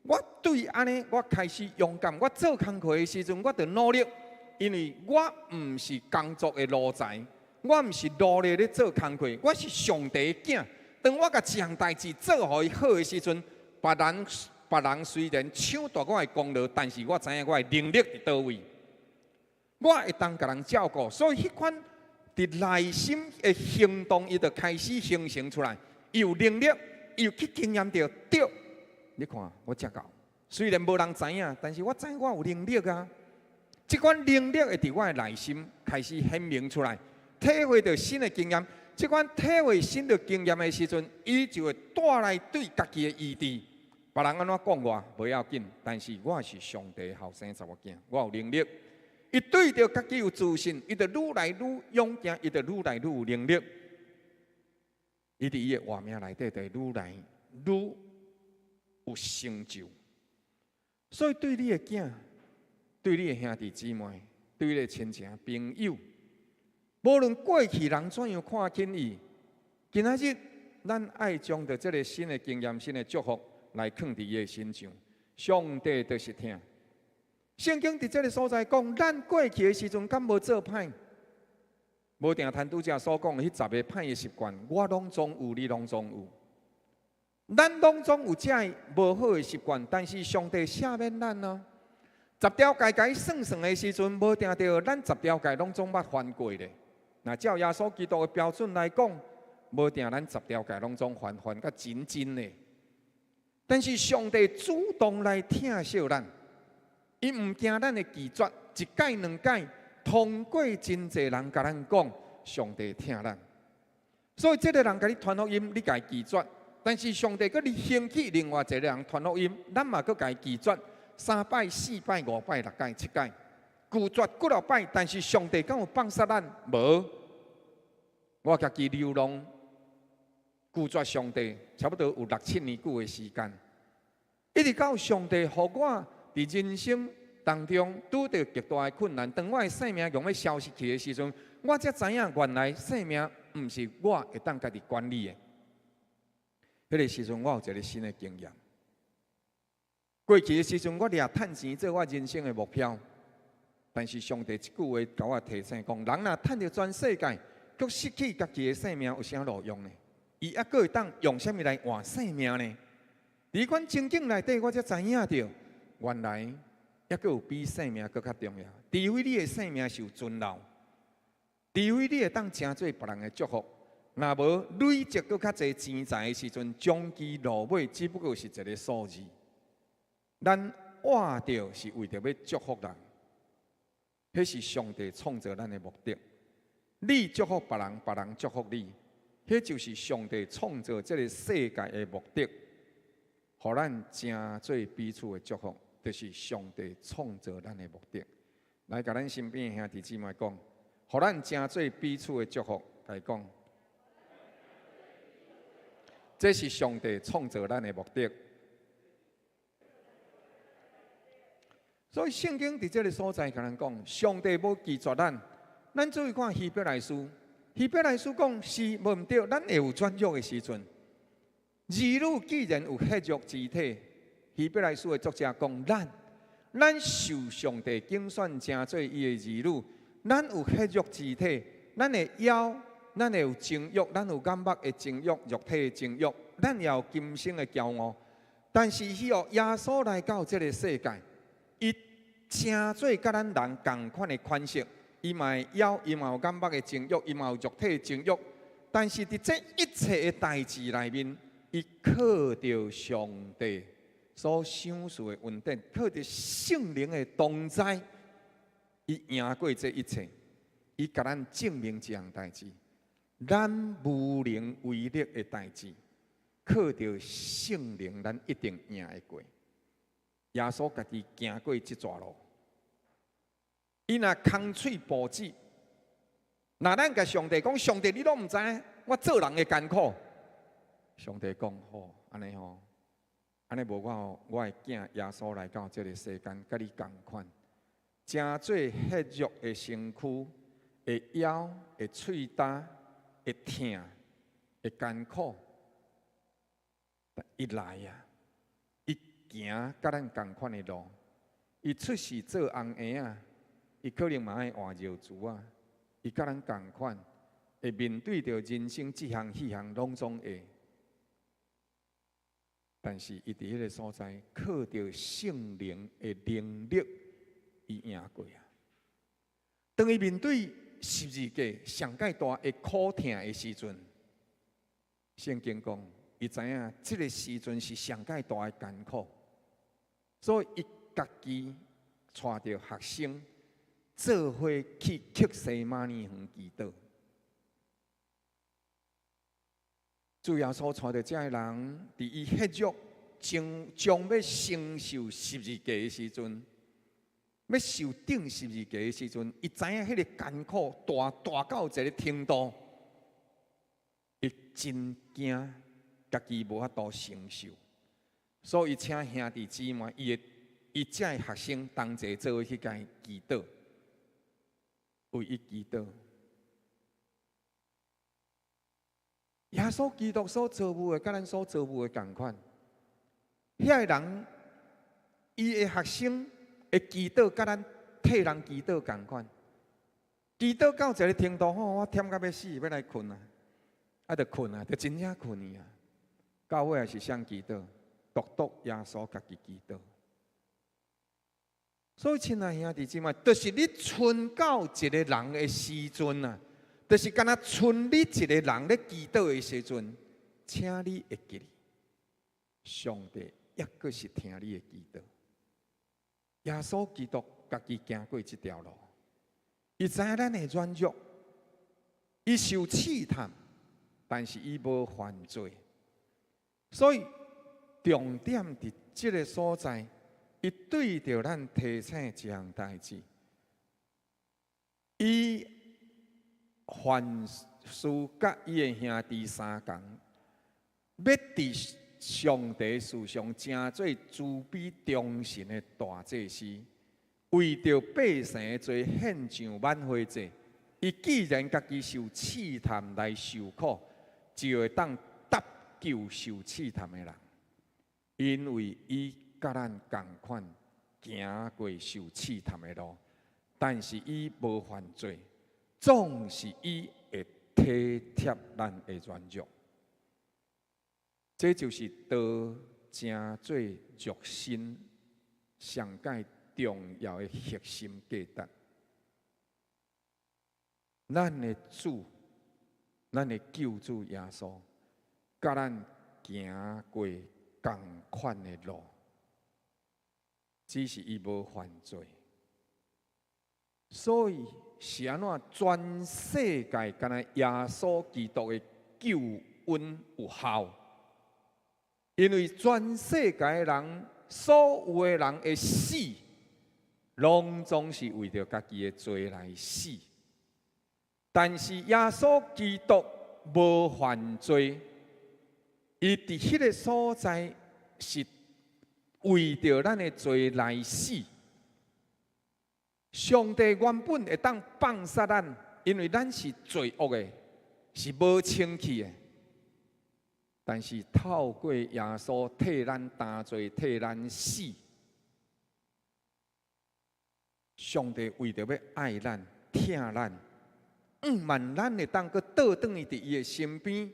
我對按呢，我開始勇敢。我做工課的時陣，我就努力，因為我毋是工作的奴才，我毋是奴隸咧做工課，我是上帝的囝。當我共一項代誌做予伊好的時陣，別人雖然搶奪我的功勞，但是我知影我的能力佇佗位，我會當共人照顧。所以彼款佇內心的行動，伊就開始形成出來。伊有能力，伊有去經驗著對。你看我遮𠢕，雖然無人知影，但是我知我有能力啊。這款能力會佇我的內心開始顯明出來，體會著新的經驗。這款體會新的經驗的時陣，伊就會帶來對家己的醫治。別人按怎講我無要緊，但是我是上帝後生查某囝，我有能力。伊對著家己有自信，伊就愈來愈勇健，伊就愈來愈有能力。伊佇伊的活命內底，就會愈來愈有成就。所以對你的囝，對你的兄弟姊妹，對你的親情朋友，無論過去人怎樣看輕伊，今仔日咱愛將著這个新的經驗、新的祝福來囥佇伊的身上。上帝就是疼。聖經佇這个所在講，咱過去的時陣敢無做歹？無定陳拄才所講的彼十个歹的習慣，我攏總有，你攏總有。咱攏總有這無好的習慣，但是上帝赦免咱啊。十條誡共伊算算的時陣，無定著咱十條誡攏總捌犯過咧。若照耶穌基督的標準來講，無定咱十條誡攏總犯犯甲真真的。但是上帝主動來疼惜咱，伊毋驚咱的拒絕，一擺兩擺，通過真濟人共咱講，上帝疼咱。所以這个人共你傳福音，你共伊拒絕；但是上帝閣興起另外一個人傳福音，咱嘛閣共伊拒絕。三擺、四擺、五擺、六擺、七擺，拒絕幾若擺，但是上帝敢有放殺咱？無。我家己流浪拒絕上帝，差不多有六七年久的時間，一直到上帝予我佇人生當中拄著極大的困難，當我的性命欲消失去的時陣，我才知影原來性命毋是我會當家己管理的。彼个時陣，我有一个新的經驗。過去的時陣，我掠趁錢做我人生的目標，但是上帝一句話共我提醒講：人若趁著全世界，卻失去家己的性命，有啥路用呢？伊猶閣會當用啥物來換性命呢？佇彼款情景內底，我才知影著，原來猶閣有比性命閣較重要。除非你的性命是有存留，除非你會當成做別人的祝福，若無累積閣較濟錢財的時陣，終其落尾只不過是一个數字。咱活著是為著欲祝福人，彼是上帝創造咱的目的。你祝福別人，別人祝福你，彼就是上帝創造這个世界的目的。予咱成做彼此的祝福，就是上帝創造咱的目的。來，共咱身邊的兄弟姊妹講，予咱成做彼此的祝福，共伊講，這是上帝創造咱的目的。所以聖經佇這个所在共咱講，上帝無拒絕咱。咱注意看希伯來書，希伯來書講是無毋對，咱會有軟弱的時陣。兒女既然有血肉之體，希伯來書的作者講，咱咱受上帝揀選成做伊的兒女，咱有血肉之體，咱會枵，咱會有情欲，咱有眼目的情欲、肉體的情欲，咱也有今生的驕傲。但是彼個耶穌來到這个世界，伊成做佮咱人仝款的款式，伊嘛會枵，伊嘛有眼目的情欲，伊嘛有肉體的情欲。但是佇這一切的代誌內面，伊靠著上帝所賞賜的恩典，靠著聖靈的同在，伊贏過這一切。伊共咱證明一項代誌，咱無能為力的代誌，靠著聖靈，咱一定贏會過。耶穌家己行過這逝路，伊若空喙哺舌，若咱共上帝講，上帝你攏毋知，我做人的艱苦。上帝講好，按呢吼，按呢無我予我的囝耶穌來到這个世間，佮你仝款，成做血肉的身軀，會枵，會喙焦，會疼，會艱苦。伊來啊，伊行佮咱仝款的路，伊出世做紅嬰仔，伊可能嘛愛換尿苴仔，伊佮咱仝款，會面對著人生這項彼項攏總會。但是伊佇彼个所在，靠著聖靈的能力，伊贏過啊。當伊面對十字架上蓋大的苦痛的時陣，聖經講，伊知影這个時陣是上蓋大的艱苦，所以伊家己帶著學生做伙去客西馬尼園祈禱。主耶穌帶著這个人，佇伊血肉將將欲承受十字架的時陣，欲受釘十字架的時陣，伊知影彼个艱苦大大到一个程度，伊真驚家己無法度承受，所以請兄弟姊妹，伊的伊這个學生同齊做伙去共伊祈禱，為伊祈禱。耶穌基督所遭遇的，佮咱所遭遇的仝款。遐個人，伊的學生會祈禱，佮咱替人祈禱仝款。祈禱到一个程度吼，我忝甲欲死，欲來睏啊，啊，就睏啊，就真正睏去啊。到尾是啥祈禱？獨獨耶穌家己祈禱。所以，親愛兄弟姊妹，就是你賰到一个人的時陣啊。就是敢若賰你一个人咧祈禱的時陣，請你會記得，上帝抑閣是聽你的祈禱。耶穌基督家己行過這條路，伊知影咱的軟弱，伊受試探，但是伊無犯罪。所以重點佇這个所在，伊對著咱提醒一項代誌，伊。凡事佮伊的兄弟相仝，欲佇上帝事上成做慈悲忠信的大祭司，為著百姓的罪獻上挽回祭。伊既然家己受試探來受苦，就會當搭救受試探的人，因為伊佮咱仝款行過受試探的路，但是伊無犯罪。總是伊會體貼咱的軟弱，這就是道成做肉身上蓋重要的核心價值。咱的主，咱的救主耶穌，佮咱行過仝款的路，只是伊無犯罪，所以。是按怎？全世界干焦耶穌基督的救恩有效，因為全世界的人，所有的人的死，攏總是為著家己的罪來死。但是耶穌基督無犯罪，伊佇彼个所在是為著咱的罪來死。上帝原本會當放殺咱，因為咱是罪惡的，是無清氣的。但是透過耶穌替咱擔罪、替咱死，上帝為著欲愛咱、疼咱，毋萬咱會當閣倒轉去佇伊的身邊，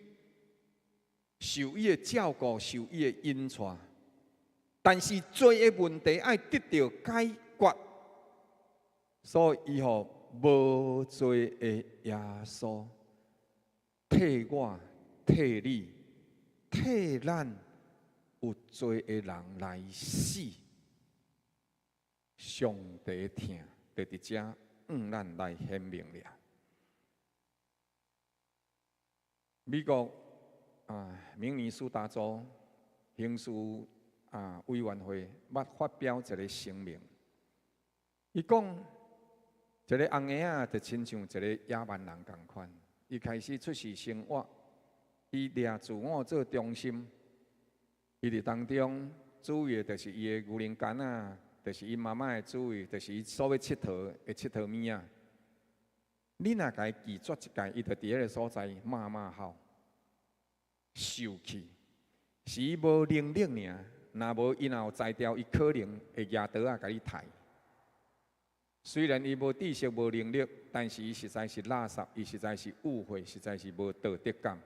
受伊的照顧，受伊的引帶。但是罪的問題愛得著解決，所以伊予無罪的耶穌替我、替你、替咱有罪的人來死。上帝疼，就佇遮向咱來顯明了。美國啊，明尼蘇達州刑事委員會捌發表一个聲明，伊講一个紅嬰仔就親像一个野蠻人仝款，伊開始出示生活，伊掠自我做中心，伊佇當中注意的就是伊的牛奶罐仔，就是伊媽媽的注意，就是伊所欲𨑨迌的𨑨迌物仔。你若共伊拒絕一擺，伊就佇彼个所在罵罵吼，受氣，是伊無能力爾。若無伊若有才調，伊可能會舉刀仔共你刣。雖然伊無知識、無能力，但是伊實在是垃圾，伊實在是誤會，實在是無道德感。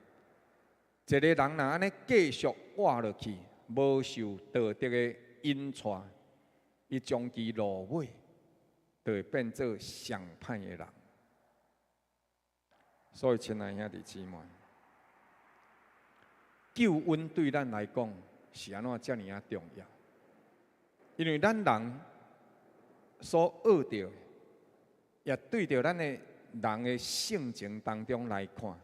一個人若按呢繼續活落去，無受道德的引帶，伊終其落尾，就會變做上歹的人。所以，親愛兄弟姊妹，救恩對咱來講是按怎遮爾仔重要？因為咱人所學著，也對著咱的人的性情當中來看，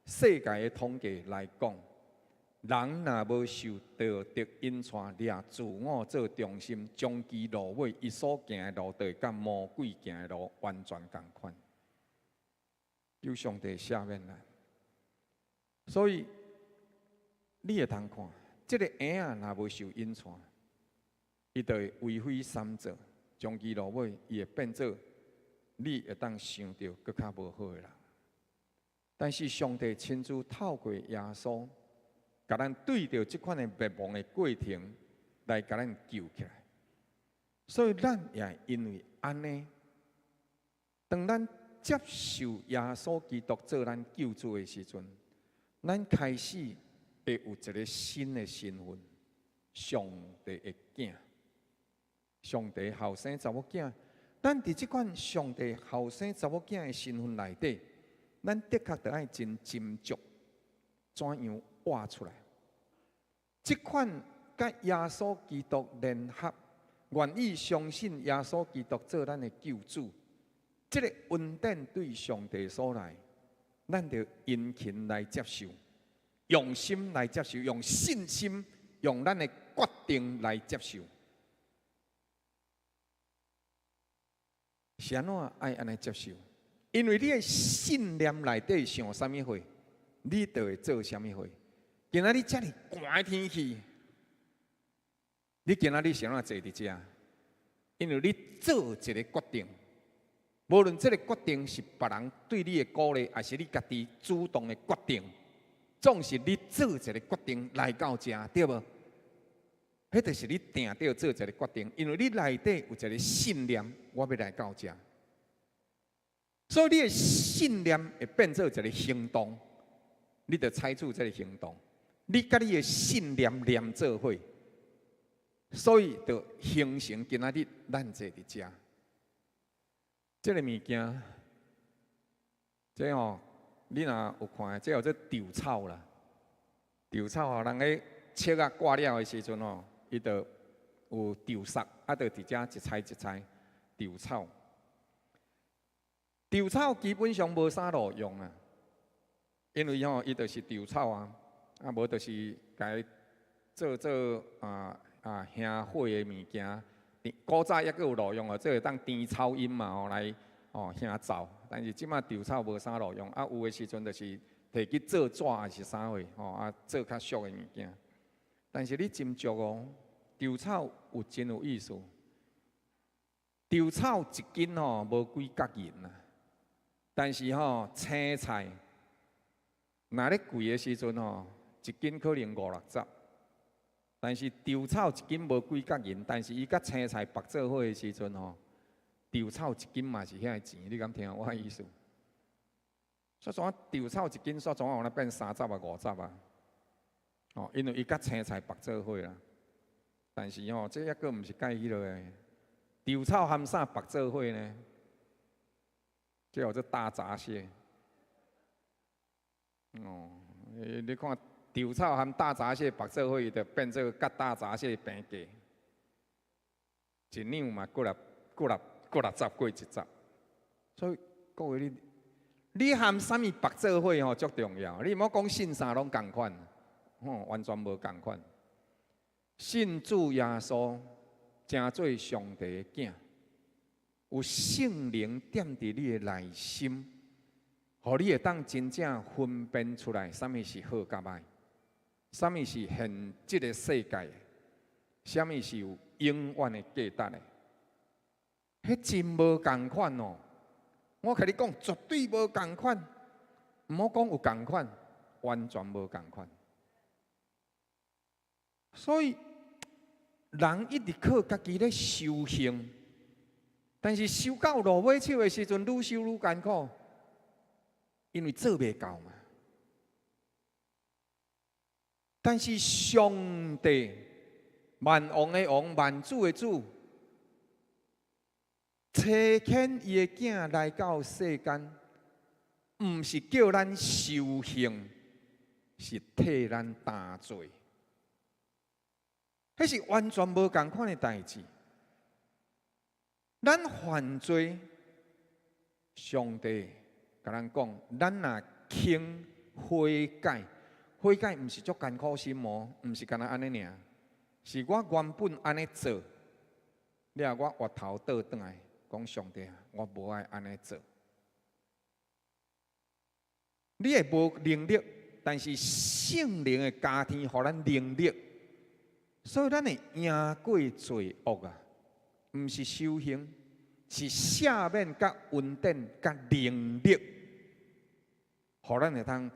世界的統計來講，人若無受道德引帶，掠自我做中心，終其落尾，伊所行的路，就會佮魔鬼行的路完全仝款。求上帝赦免咱。所以你會通看，這个嬰仔若無受引帶，伊就會為非三做，終其落尾，伊會變做你會當想著閣較無好的人。但是上帝親自透過耶穌，共咱對著這款的滅亡的過程來共咱救起來。所以咱也因為按呢，當咱接受耶穌基督做咱救主的時陣，咱開始會有一个新的身份，上帝的囝，上帝後生查某囝。咱佇這款上帝後生查某囝的身份內底，咱的確著愛真斟酌，怎樣活出來。這款佮耶穌基督聯合，願意相信耶穌基督做咱的救主，這个恩典對上帝所來，咱著殷勤來接受，用心來接受，用信心，用咱的決定來接受。是按怎愛按呢接受？因為你的信念內底想啥物貨，你就會做啥物貨。今仔日遮爾寒的天氣，你今仔日是按怎坐佇遮？因為你做一个決定，無論這个決定是別人對你的鼓勵，還是你家己主動的決定，總是你做一个決定來到遮，對無？彼就是你定著做一个決定，因為你內底有一个信念，我欲來到遮，所以你的信念會變做一个行動，你著採取這个行動，你佮你的信念連做伙，所以就形成今仔日咱坐佇遮。這个物件，這吼，你若有看，這叫做稻草啦。稻草啊，人咧切啊割了的時陣吼，伊就有稻屑，啊，就佇遮一钗一钗稻草。稻草基本上無啥路用啊，因為吼，伊就是稻草啊，啊無就是共伊做做香火的物件。古早抑閣有路用哦，這會當甜草音嘛吼來香灶，但是這馬稻草無啥路用，啊有的時陣就是提去做紙還是啥貨吼啊做較俗的物件。但是你斟酌哦，稻草有真有意思。稻草一斤吼無幾角銀啊，但是吼青菜，若咧貴的時陣吼，一斤可能五六十。但是稻草一斤無幾角銀，但是伊佮青菜縛做伙的時陣吼，稻草一斤嘛是遐个錢，你敢聽我的意思？煞怎稻草一斤，煞怎予咱變30啊50啊？哦，因為伊佮青菜縛做伙啦。但是吼，這抑閣毋是計彼落的，稻草含啥縛做伙呢？這叫做大閘蟹。哦，你看稻草含大閘蟹縛做伙，伊就變做佮大閘蟹平價，一兩嘛幾粒幾粒幾六十過一十。所以各位你，你含啥物縛做伙吼，足重要。你毋好講信啥攏仝款，吼，完全無仝款。信主耶穌，成做上帝的囝，有聖靈踮佇你的內心，予你會當真正分辨出來，啥物是好佮歹，啥物是現這个世界的，啥物是有永遠的價值的。彼真無仝款哦！我共你講，絕對無仝款。毋好講有仝款，完全無仝款。所以，人一直靠家己咧修行，但是修到落尾手的時陣，愈修愈艱苦，因為做袂到嘛。但是上帝萬王的王，萬主的主，差遣伊的囝來到世間，毋是叫咱修行，是替咱擔罪。彼是完全無仝款的代誌。咱犯罪，上帝共咱講，咱若肯悔改，悔改毋是足艱苦心哦，毋是干焦按呢爾，是我原本按呢做，了我回頭倒轉來，講上帝啊，我無愛按呢做。你會無能力，但是聖靈的加添予咱能力，所以咱會贏過罪惡啊！毋是修行，是赦免佮恩典佮能力，予咱會當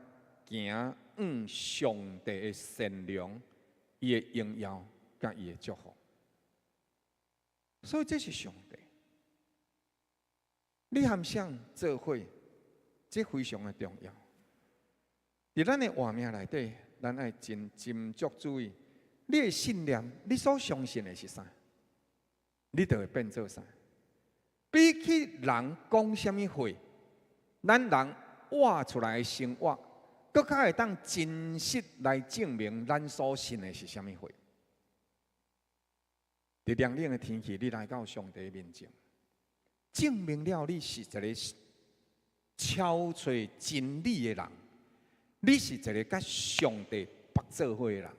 行向上帝的善良、伊的榮耀佮伊的祝福。所以這是上帝。你含誰做伙，這非常的重要。佇咱的活命內底，咱愛真斟酌注意，你的信念，你所相信的是啥，你就會變做啥。比起人講啥物話，咱人活出來的生活，閣較會當真實來證明咱所信的是啥物貨。佇涼冷的天氣，你來到上帝面前，證明了你是一個超揣真理的人，你是一個佮上帝縛做伙的人。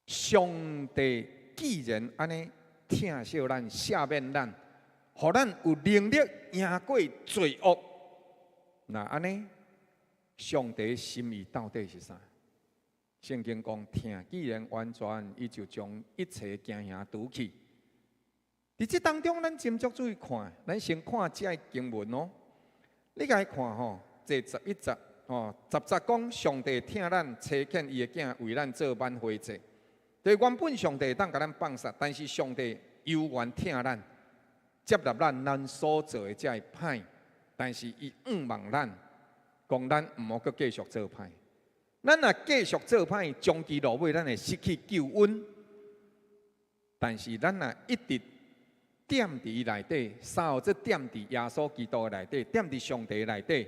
上帝既然按呢疼惜咱、赦免咱，予咱有能力贏過罪惡，那按呢，上帝心意到底是啥？聖經講，疼既然完全，伊就將一切驚嚇除去。佇這當中，咱斟酌注意看，咱先看這个經文哦。你共伊看吼，第11節吼，10節講上帝疼咱，差遣伊的囝為咱做挽回祭。對，原本上帝會當共咱放殺，但是上帝猶原疼咱，接納咱咱所做的這个歹，但是伊向望咱，講咱毋好閣繼續做歹。咱若繼續做歹，終其落尾咱會失去救恩。但是咱若一直踮佇伊內底，三號這踮佇耶穌基督的內底，踮佇上帝內底。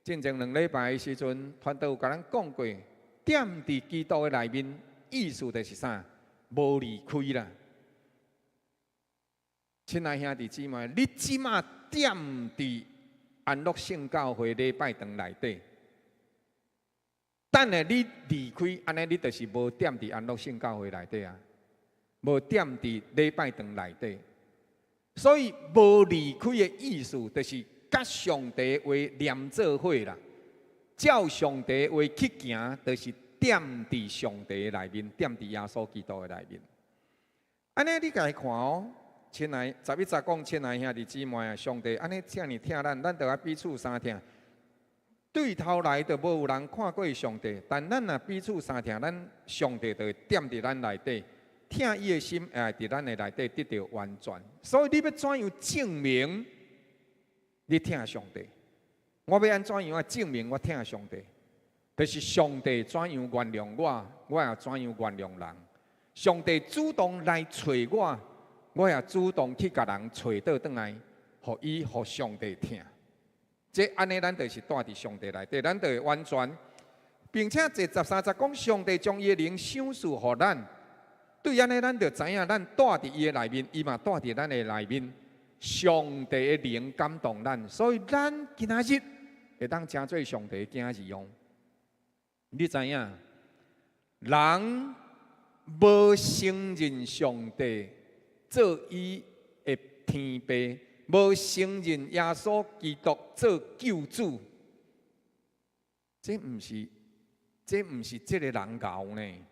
進前2禮拜的時陣，傳道有共咱講過，踮佇基督的內面，意思就是啥？無離開啦。親愛兄弟姊妹，你這馬踮佇安樂聖教會禮拜堂內底，等下你離開，按呢你就是無踮佇安樂聖教會內底啊，無踮佇禮拜堂內底。所以無離開的意思，就是佮上帝話連做伙啦。照上帝話去行，就是踮佇上帝內面，踮佇耶穌基督的內面。按呢，你共伊看哦，親愛11節講，親愛兄弟姊妹啊，上帝按呢遮爾疼咱，咱著愛彼此相疼。對頭來就無有人看過上帝，但咱若彼此相疼，咱上帝就會踮佇咱內底。疼伊的心會佇咱的內底得著完全。所以你欲怎樣證明你疼上帝？我欲按怎樣啊證明我疼上帝？就是上帝怎樣原諒我，我也怎樣原諒人。上帝主動來揣我，我也主動去共人揣倒轉來，予伊予上帝疼。這按呢，咱就是蹛佇上帝內底，咱就會完全。並且第十三節講，上帝將伊的靈賞賜予咱，對按呢，咱就知影咱蹛佇伊的內面，伊嘛蹛佇咱的內面。上帝的靈感動咱，所以咱今仔日會當成做上帝的囝兒哦。你知影，人無承認上帝做伊的天父，無承認耶穌基督做救主，這毋是這個人𠢕呢，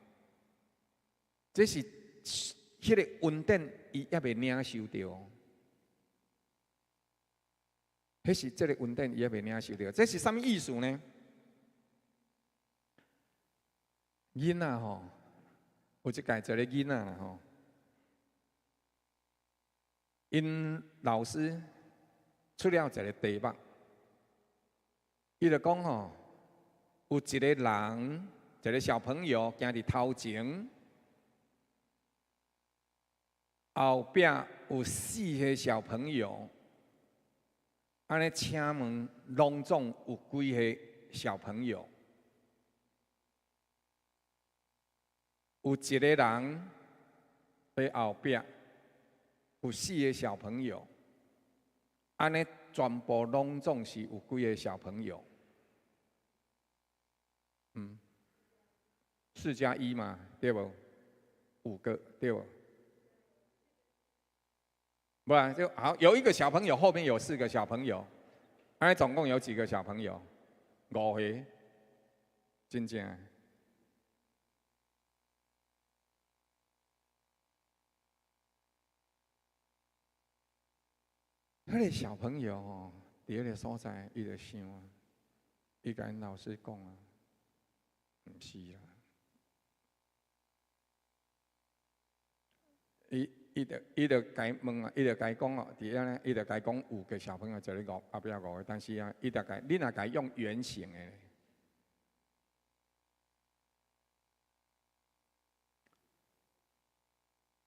這是彼個恩典，伊猶未領受著。彼是這個恩典，伊猶未領受著。這是啥物意思呢？囡仔吼，有一屆一个囡仔啦吼，𪜶老師出了一个題目，伊就講吼，有一个人，一个小朋友行佇頭前，後壁有四个小朋友，按呢請問攏總有幾个小朋友？有一个人佇後壁，有四个小朋友，按呢全部攏總是有幾个小朋友？4加1嘛，對無？五個，對無？不然就好，有一個小朋友後面有四個小朋友，按呢總共有幾個小朋友？五個，真正。彼个小朋友吼，佇彼个所在，伊就想啊，伊共𪜶老師講啊，毋是啦，伊就共伊問啊，伊就共伊講哦，佇遐呢，伊就共伊講五個小朋友，一個五，後壁五個，但是啊，伊就共你若共伊用圓形的，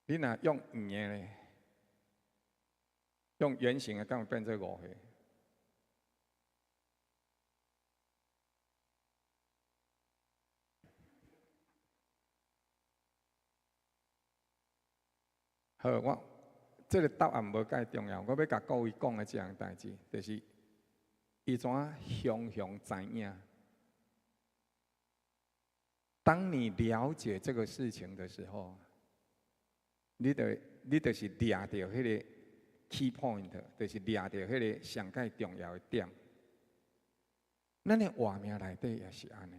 你若用圓的咧。用圓形的，敢會變做五個？好，我這个答案無蓋重要，我欲共各位講的這項代誌，就是伊怎雄雄知影。當你了解這個事情的時候，你就是掠著彼个 key point，就是掠著彼个上蓋重要的點。咱的活命內底也是按呢。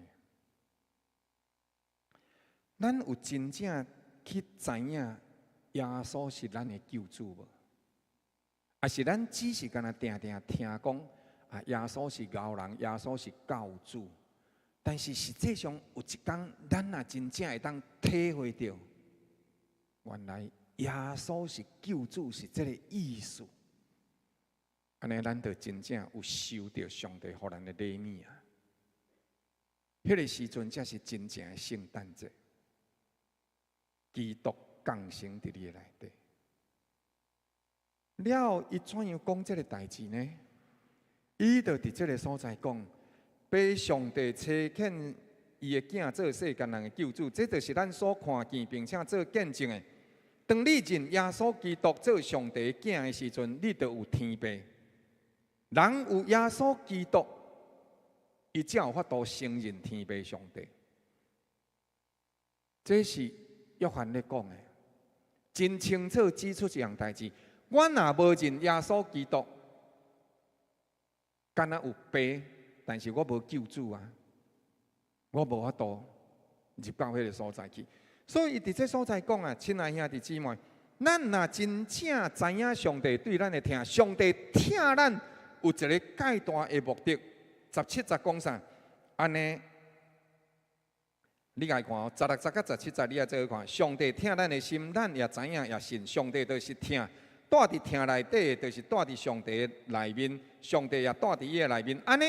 咱有真正去知影耶穌是咱的救主無？抑是咱只是干焦定定聽講啊，耶穌是𠢕人，耶穌是救主。但是實際上有一工，咱若真正會當體會著，原來耶穌是救主，是這个意思。按呢，咱就真正有收著上帝予咱的禮物啊！彼个時陣才是真正的聖誕節，基督降生佇你的內底。了後，伊怎樣講這个代誌呢？伊就佇這个所在講，父上帝差遣伊的囝做世間人的救主，這就是咱所看見並且做見證的。當你認耶穌基督做上帝的囝的時陣，你就有天父。人有耶穌基督，伊才有法度承認天父上帝。這是約翰咧講的，真清楚指出一項代誌。我若無認耶穌基督，敢若有父，但是我無救主啊，我無法度入到彼个所在去。所以伊佇這所在講啊，親愛兄弟姊妹，咱若真正知影上帝對咱的疼，上帝疼咱有一个蓋大的目的。十七節講啥？按呢，你共看哦，16節佮17節，你愛做伙看。上帝疼咱的心，咱也知影也信。上帝就是疼，住佇疼內底，就是住佇上帝內面。上帝也住佇伊的內面。按呢，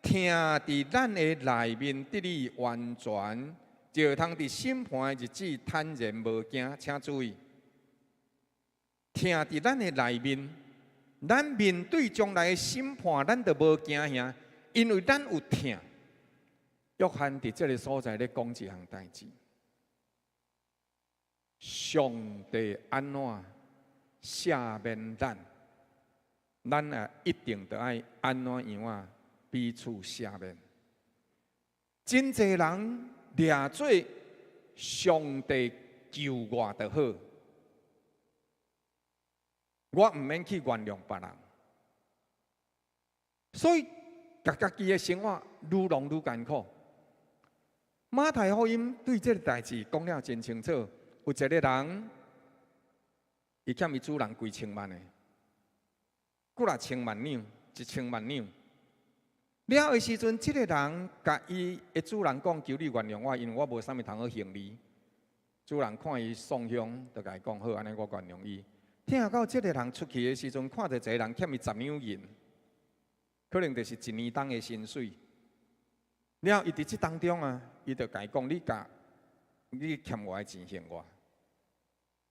疼佇咱的內面得以完全，就會通佇審判的日子坦然無驚。請注意，疼佇咱的內面，咱面對將來的審判，咱就無驚嚇，因為咱有疼。約翰佇這个所在咧講一項代誌，上帝按怎赦免咱，咱也一定著愛按怎樣仔彼此赦免。真濟人掠做上帝救我就好，我毋免去原諒別人，所以共家己的生活愈弄愈艱苦。馬太福音對這个代誌講了真清楚，有一个人，伊欠伊主人幾千萬的，幾若千萬兩，1000萬兩。了的時陣，這个人共伊的主人講：求你原諒我，因為我無啥物通好還你。主人看伊喪凶，就共伊講好，按呢我原諒伊。疼到這个人出去的時陣，看著一个人欠伊10兩銀，可能就是一年當的薪水。了，伊佇這當中啊，伊就共伊講：你共你欠我的錢還我。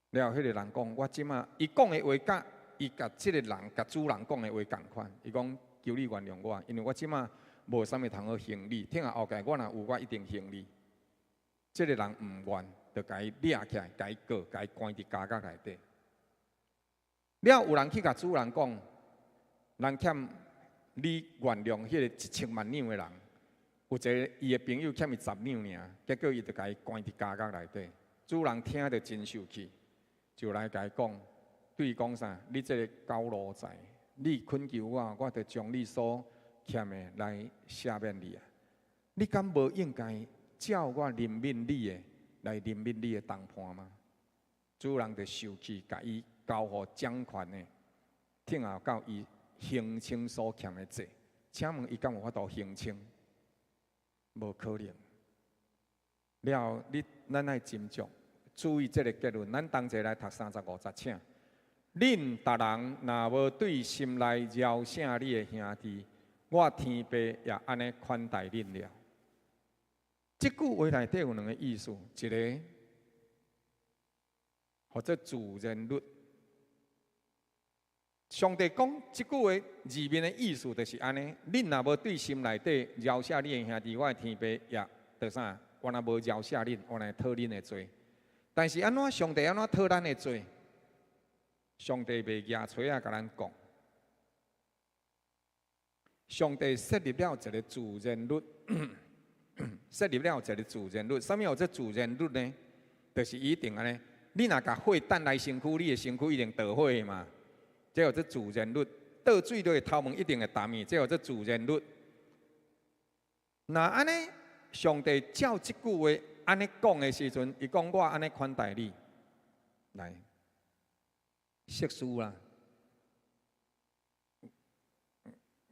了，彼个人講：我這馬伊講的話，佮伊共這个人共主人講的話仝款。伊講：求你原諒我，因為我這馬無啥物通好還你。疼後蓋我若有，我一定還你。這个人毋願，就共伊掠起來，共伊告，共伊關佇監獄內底。了，有人去共主人講：人欠你原諒彼個1000萬兩的人。有一个伊的朋友欠伊十兩爾，結果伊就共伊關佇監獄內底。主人聽著真受氣，就來共伊講，對伊講啥？你這个狗奴才，你懇求我，我就將你所欠的來赦免你啊！你敢無應該照我憐憫你的來憐憫你的同伴嗎？主人就受氣，共伊交予掌權的，疼後到伊還清所欠的債。請問伊敢有法度還清？無可能。了，你咱愛斟酌，注意這个結論。咱同齊來讀35節，請。恁逐人若無對心內饒赦你的兄弟，我天父也按呢款待恁了。這句話內底有兩个意思，一个號做自然律。上帝講這句話字面的意思就是按呢：恁若無對心內底饒赦你的兄弟，我的天父也著啥？我若無饒赦恁，我來討恁的罪。但是按怎上帝按怎討咱的罪？上帝袂舉錘仔共咱講。上帝設立了一个自然律，設立了一个自然律。啥物叫做自然律呢？就是一定按呢，你若共火擲來身軀，你的身軀一定著火嘛。這叫做自然律。倒水落去頭毛一定會澹去，這叫做自然律。若按呢，上帝照這句話按呢講的時陣，伊講我按呢款待你，來，釋師啦，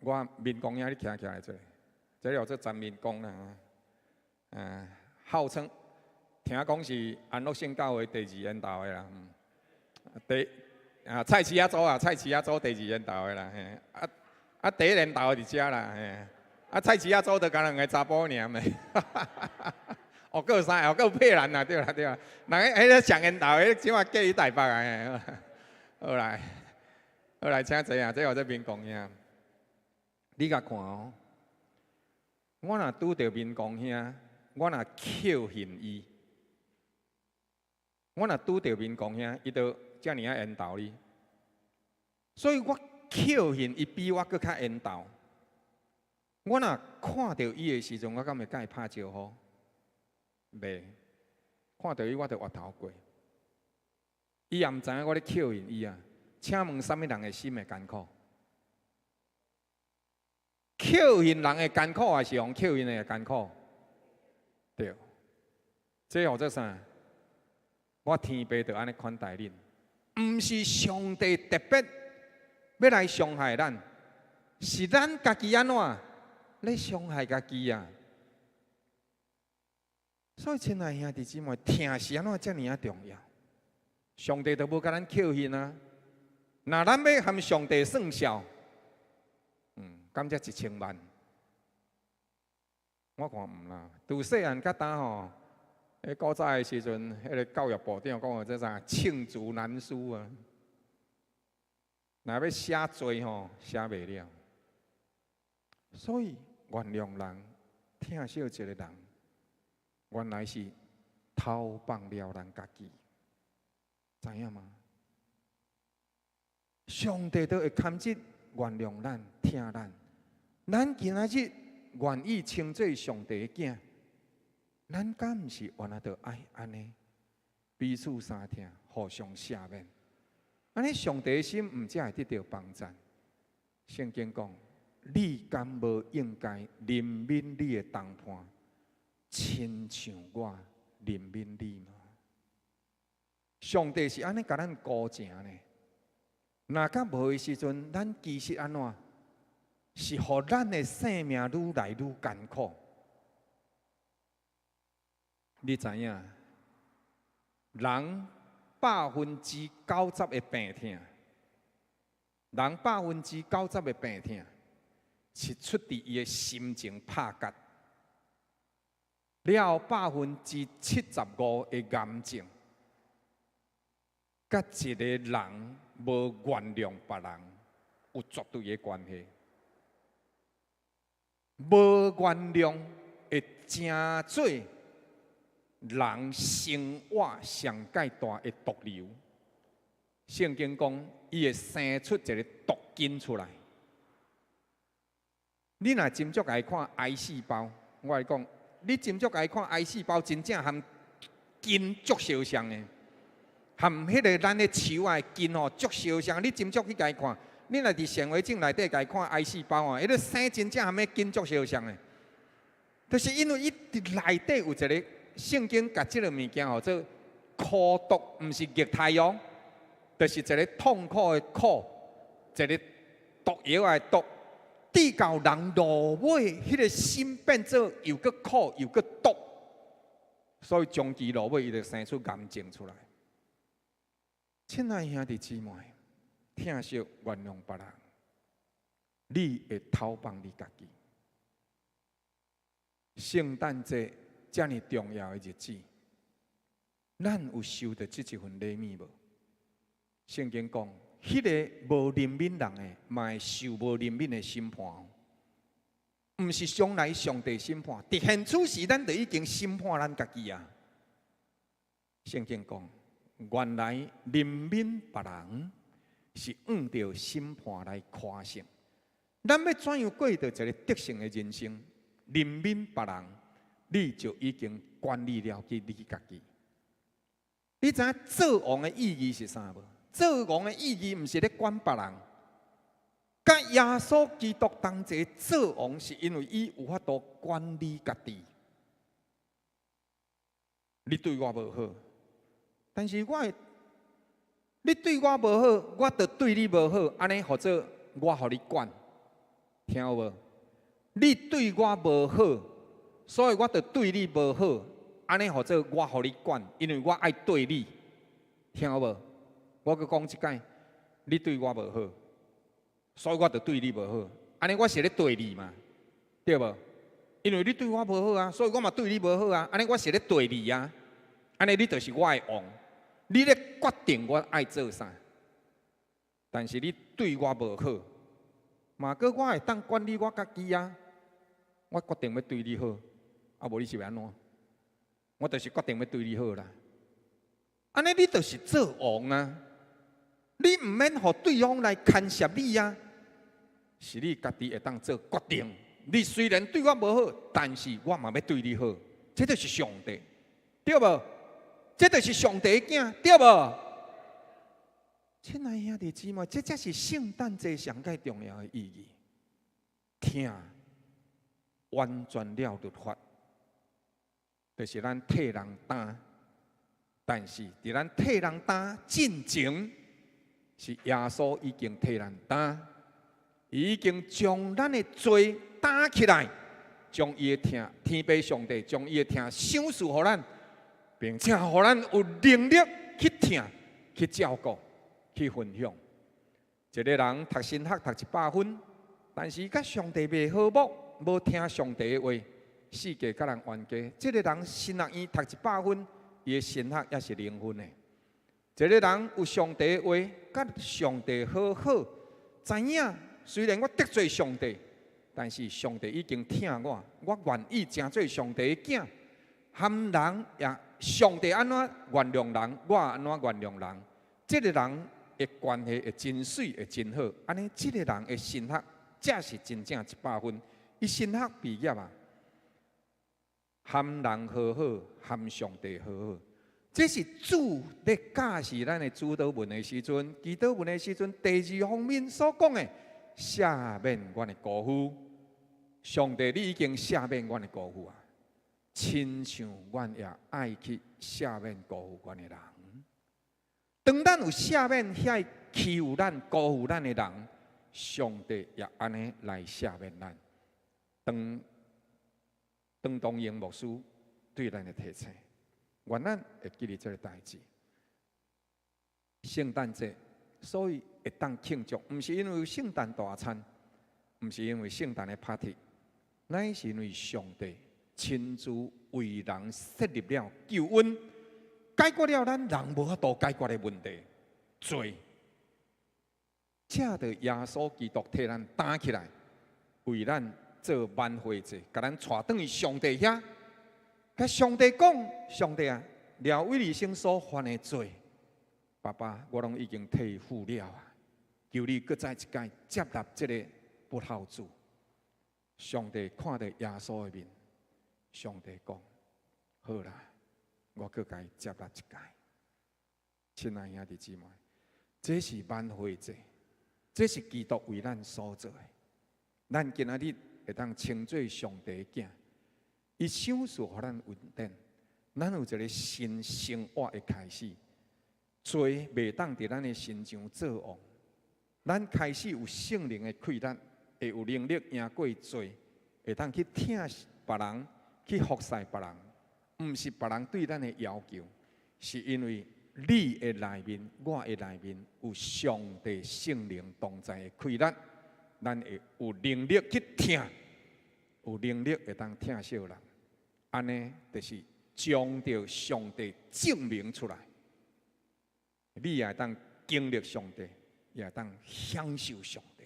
我民工兄，你徛起來做，這叫做陳民工啦，號稱聽講是安樂聖教會第二緣投的啦，第啊菜市仔組啊，菜市仔組第二緣投的啦，嘿，啊啊第一緣投的佇遮啦，嘿，啊菜市仔組就干焦兩个查埔爾咩？哦，閣有三个，閣有佩蘭啦，對啦對啦，人彼个上緣投的，這馬嫁去台北啊，好來，好來，請坐啊，這叫做民工兄，你共看哦，我若拄著民工兄，我若扣恨伊，我若拄著民工兄，伊就遮爾仔緣投你，所以我扣恨伊比我閣較緣投。我若看著伊的時陣，我敢會共伊拍招呼？袂，看著伊我就越頭過。伊也毋知影我咧扣恨伊啊。請問啥物人的心會艱苦？扣恨人會艱苦，還是予扣恨的會艱苦？對，這叫做啥？我天父就按呢款待恁，毋是上帝特別欲來傷害咱，是咱家己按怎咧傷害家己啊？所以，親愛兄弟姊妹，疼是按怎遮爾仔重要？上帝都無共咱客氣啊！若咱欲和上帝算數，敢才1000萬？我看毋啦。自細漢到大吼，彼古早的時陣，彼个教育部長講的這啥罄竹難書啊！若欲寫濟吼，寫袂了。所以原諒人，疼惜一个人，原來是投放了咱家己，知影嗎？上帝都會堪得原諒咱、疼咱。咱今仔日願意稱做上帝的囝，咱敢毋是原來就愛按呢彼此相疼，互相赦免。按呢上帝的心毋才會得著幫贊。聖經講：你敢無應該憐憫你的同伴，親像我憐憫你嗎？上帝是按呢共咱估情呢。若敢無的時陣，咱其實按怎？是予咱的生命愈來愈艱苦。你知影？人90%的病痛，人90%的病痛是出佇伊的心情拍結，了後75%的癌症，佮一个人無原諒別人有絕對的關係。無原諒會成做人生活上蓋大的毒瘤。聖經講，伊會生出一个毒根出來。你若斟酌來看癌細胞，我來講，你斟酌來看癌細胞，真正和根足相像的，和彼个咱的樹仔的根吼足相像。你斟酌去共看，你若佇顯微鏡內底共看癌細胞哦，彼个生真正和彼根足相像的，就是因為伊佇內底有一个聖經共這个物件號做苦毒，毋是液態哦，就是一个痛苦的苦，一个毒藥的毒，直到人落尾，彼个心變做又閣苦又閣毒，所以終其落尾，伊就生出癌症出來。親愛兄弟姊妹，疼惜原諒別人，你會投放你家己。聖誕節遮爾重要的日子，咱有收著這一份禮物無？聖經講，彼个無憐憫人的，嘛會受無憐憫的審判。毋是將來上帝審判，佇現此時，咱就已經審判咱家己啊。聖經講，原來憐憫別人是按著審判來誇勝。咱欲怎樣過著一个得勝的人生？憐憫別人，你就已經管理了去你家己。你知影做王的意義是啥無？做王的意義毋是咧管別人，佮耶穌基督同齊做王，是因為伊有法度管理家己。你對我無好，但是我會，你對我無好，我就對你無好，按呢號做我予你管，聽有無？你對我無好，所以我就對你無好，按呢號做我予你管，因為我愛對你，聽有無？我閣講一擺，你對我無好，所以我就對你無好，按呢我是咧對你嘛，對無？因為你對我無好啊，所以我嘛對你無好啊，按呢我是咧對你啊，按呢你就是我的王，你咧決定我愛做啥，但是你對我無好，嘛閣我會當管理我家己啊，我決定欲對你好，啊無你是欲按怎？我就是決定欲對你好啦，按呢你就是做王啊，你毋免予對方來牽涉你啊，是你家己會當做決定。你雖然對我無好，但是我嘛欲對你好，這就是上帝，對無？這就是上帝的囝，對無？親愛兄弟姊妹，這才是聖誕節上蓋重要的意義。疼完全了律法，就是咱替人擔，但是佇咱替人擔進前，是耶穌已經替咱擔，伊已經將咱的罪擔起來，將伊的疼，天父上帝將伊的疼賞賜予咱，並且予咱有能力去疼、去照顧、去分享。一个人讀神學讀100分，但是佮上帝袂和睦，無聽上帝的話，四界佮人冤家。這个人神學院讀一百分，伊的神學也是0分的。一个人有上帝的話，佮上帝和好，知影雖然我得罪上帝，但是上帝已經疼我，我願意成做上帝的囝，含人也上帝按怎原諒人，我按怎原諒人。這个人的關係會真媠，會真好。按呢，這个人的神學才是真正一百分。伊神學畢業啊，含人和好，含上帝和好。這是主咧教示咱的主禱文的時陣，祈禱文的時陣，第二方面所講的赦免阮的過犯。上帝，你已經赦免阮的過犯啊，親像阮也愛去赦免辜負阮的人。當咱有赦免遐欺負咱、辜負咱的人，上帝也按呢來赦免咱。當當東英牧師對咱的提醒，願咱會記得這个代誌。聖誕節所以會當慶祝，毋是因為聖誕大餐，毋是因為聖誕的 party，乃是因為上帝親自為人設立了救恩，解決了咱人無法度解決的問題，罪。藉著耶穌基督替咱擔起來，為咱做挽回祭，共咱帶轉去上帝遐。共上帝講，上帝啊，廖偉利生所犯的罪，爸爸，我攏已經替伊付了啊！求你閣再一擺接納這个不孝子。上帝看著耶穌的面，上帝講：好啦，我閣共伊接納一擺。親愛兄弟姊妹，這是挽回祭，這是基督為咱所做的。咱今仔日會當稱做上帝的囝，伊賞賜予咱恩典，咱有一个新生活的開始。罪袂當佇咱的身上做王，咱開始有聖靈的氣力，會有能力贏過罪，會當去疼別人，去服侍別人。毋是別人對咱的要求，是因為你的內面，我的內面有上帝聖靈同在的氣力，咱會有能力去疼，有能力會當疼惜人。按呢，就是將著上帝證明出來。你也會當經歷上帝，也會當享受上帝。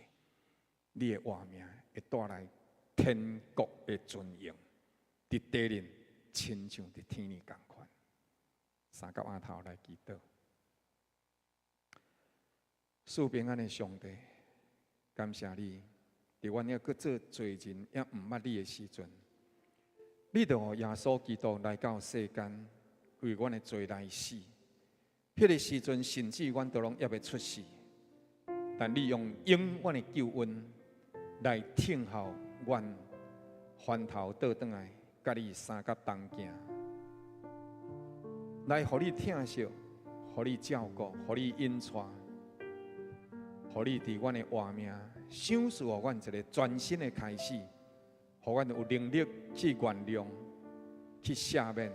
你的活命會帶來天國的尊榮，佇地面親像佇天裡仝款。三佮阿頭來祈禱，賜平安的上帝，感謝你，佇阮猶閣做罪人，猶毋捌你的時陣，你就予耶穌基督來到世間，為阮的罪來死。彼个時陣，甚至阮都攏猶未出世，但你用永遠的救恩來聽候阮翻頭倒轉來，佮你相佮同行，來予你疼惜，予你照顧，予你引帶，予你佇阮的活命，賞賜予阮一个全新的開始，予阮有能力去原諒、去赦免、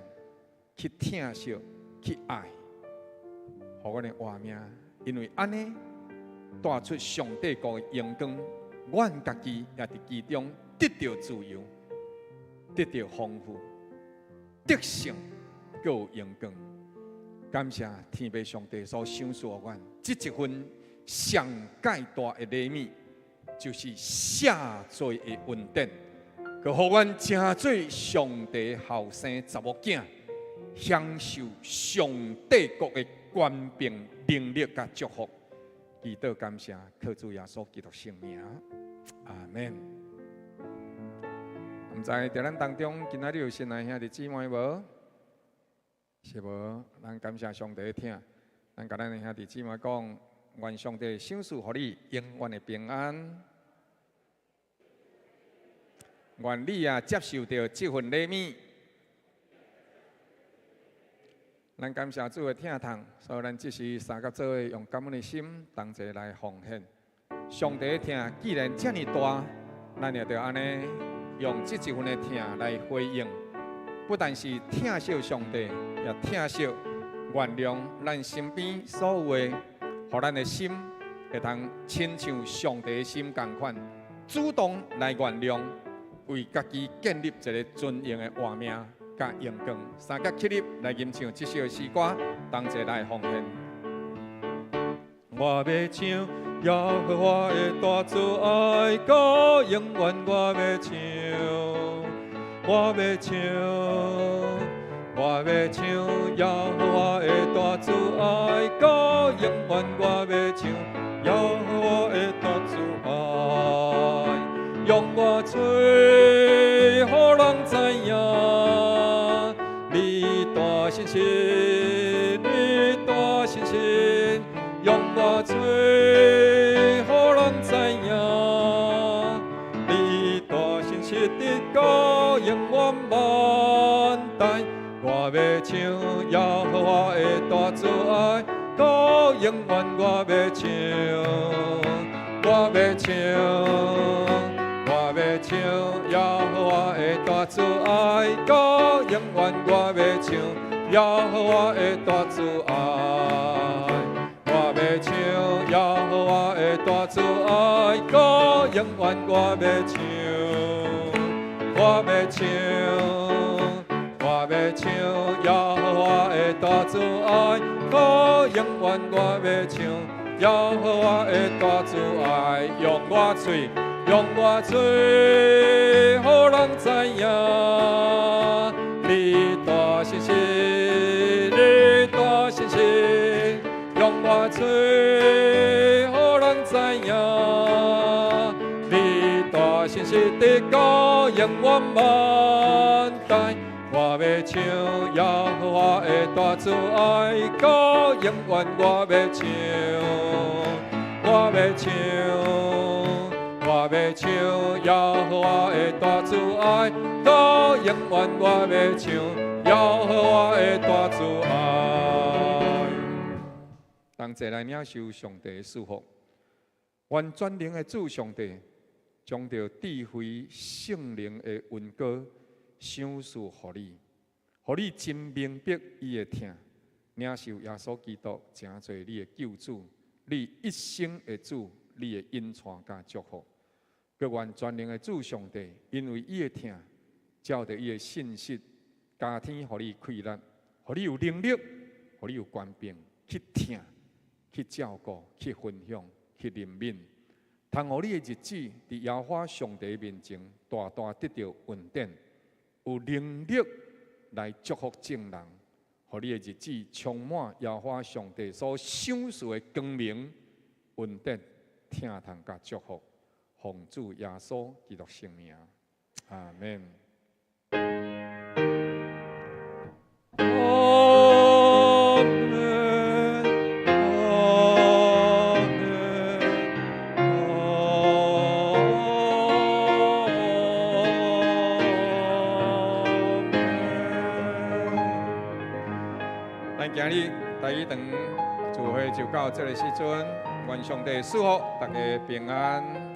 去疼惜、去愛。予阮的活命，因為按呢帶出上帝國的榮光，阮家己也佇其中得著自由，得著豐富，得勝，閣有榮光。感謝天父上帝所賞賜予阮這一份上蓋大的禮物，就是赦罪的恩典，閣予阮成做上帝後生查某囝，享受上帝國的權柄、能力佮祝福。祈禱感謝，靠主耶穌基督聖名，阿門。毋知佇咱當中，今仔日有新來兄弟姊妹無？是無？咱感謝上帝的疼，咱共咱的兄弟姊妹講，願上帝賞賜予你永遠的平安。願你也接受著這份禮物。咱感謝主的疼痛，所以咱這時三佮做伙用感恩的心同齊來奉獻。上帝的疼既然遮爾大，咱也著按呢用這一份的疼來回應，不但是疼惜上帝，也疼惜原諒咱身邊所有的，予咱的心會當親像上帝的心仝款，主動來原諒，為家己建立一个尊榮的活命佮榮光。三腳起立來吟唱這首詩歌，同齊來奉獻。我欲唱耶和華的大慈愛，到永遠我欲唱，我欲唱，我欲唱耶和華的大慈愛，到永遠我欲唱耶和華的大慈愛，用我喙，予人知影，你大信實，你大信實，用我喙，予人知影，你大信實直到永遠萬代。我欲唱耶和華的大慈愛，到永遠我欲唱，我欲唱，我欲唱耶和華的大慈愛，到永遠我欲唱耶和華的大慈愛。我欲唱耶和華的大慈愛，到永遠我欲唱，我欲唱，我欲唱耶和華的大慈愛，到永遠我欲唱耶和華的大慈愛，用我喙，用我喙，予人知影，你大信實，你大信實，用我喙，予人知影，你大信實直到永遠萬代。我欲唱耶和華的大慈愛，到永遠我欲唱，我欲唱，我欲唱耶和華的大慈愛，到永遠我欲唱耶和華的大慈愛。同齊來領受上帝的祝福，願全能的主上帝將著智慧聖靈的恩膏賞賜予你，予你真明白伊的疼，領受耶穌基督成做你的救主，你一生的主，你的引帶佮祝福。閣願全能的主上帝，因為伊的疼，照著伊的信實，加添予你氣力，予你有能力，予你有權柄去疼、去照顧、去分享、去憐憫，通予你的日子佇耶和華上帝面前大大得著恩典，有能力來祝福眾人，予你的日子充滿耶和華上帝所賞賜的光明、恩典、疼痛佮祝福，奉主耶穌基督聖名，阿們。阿們，阿們，阿們。咱今日台語堂聚會就到這个時陣，願上帝賜福大家平安。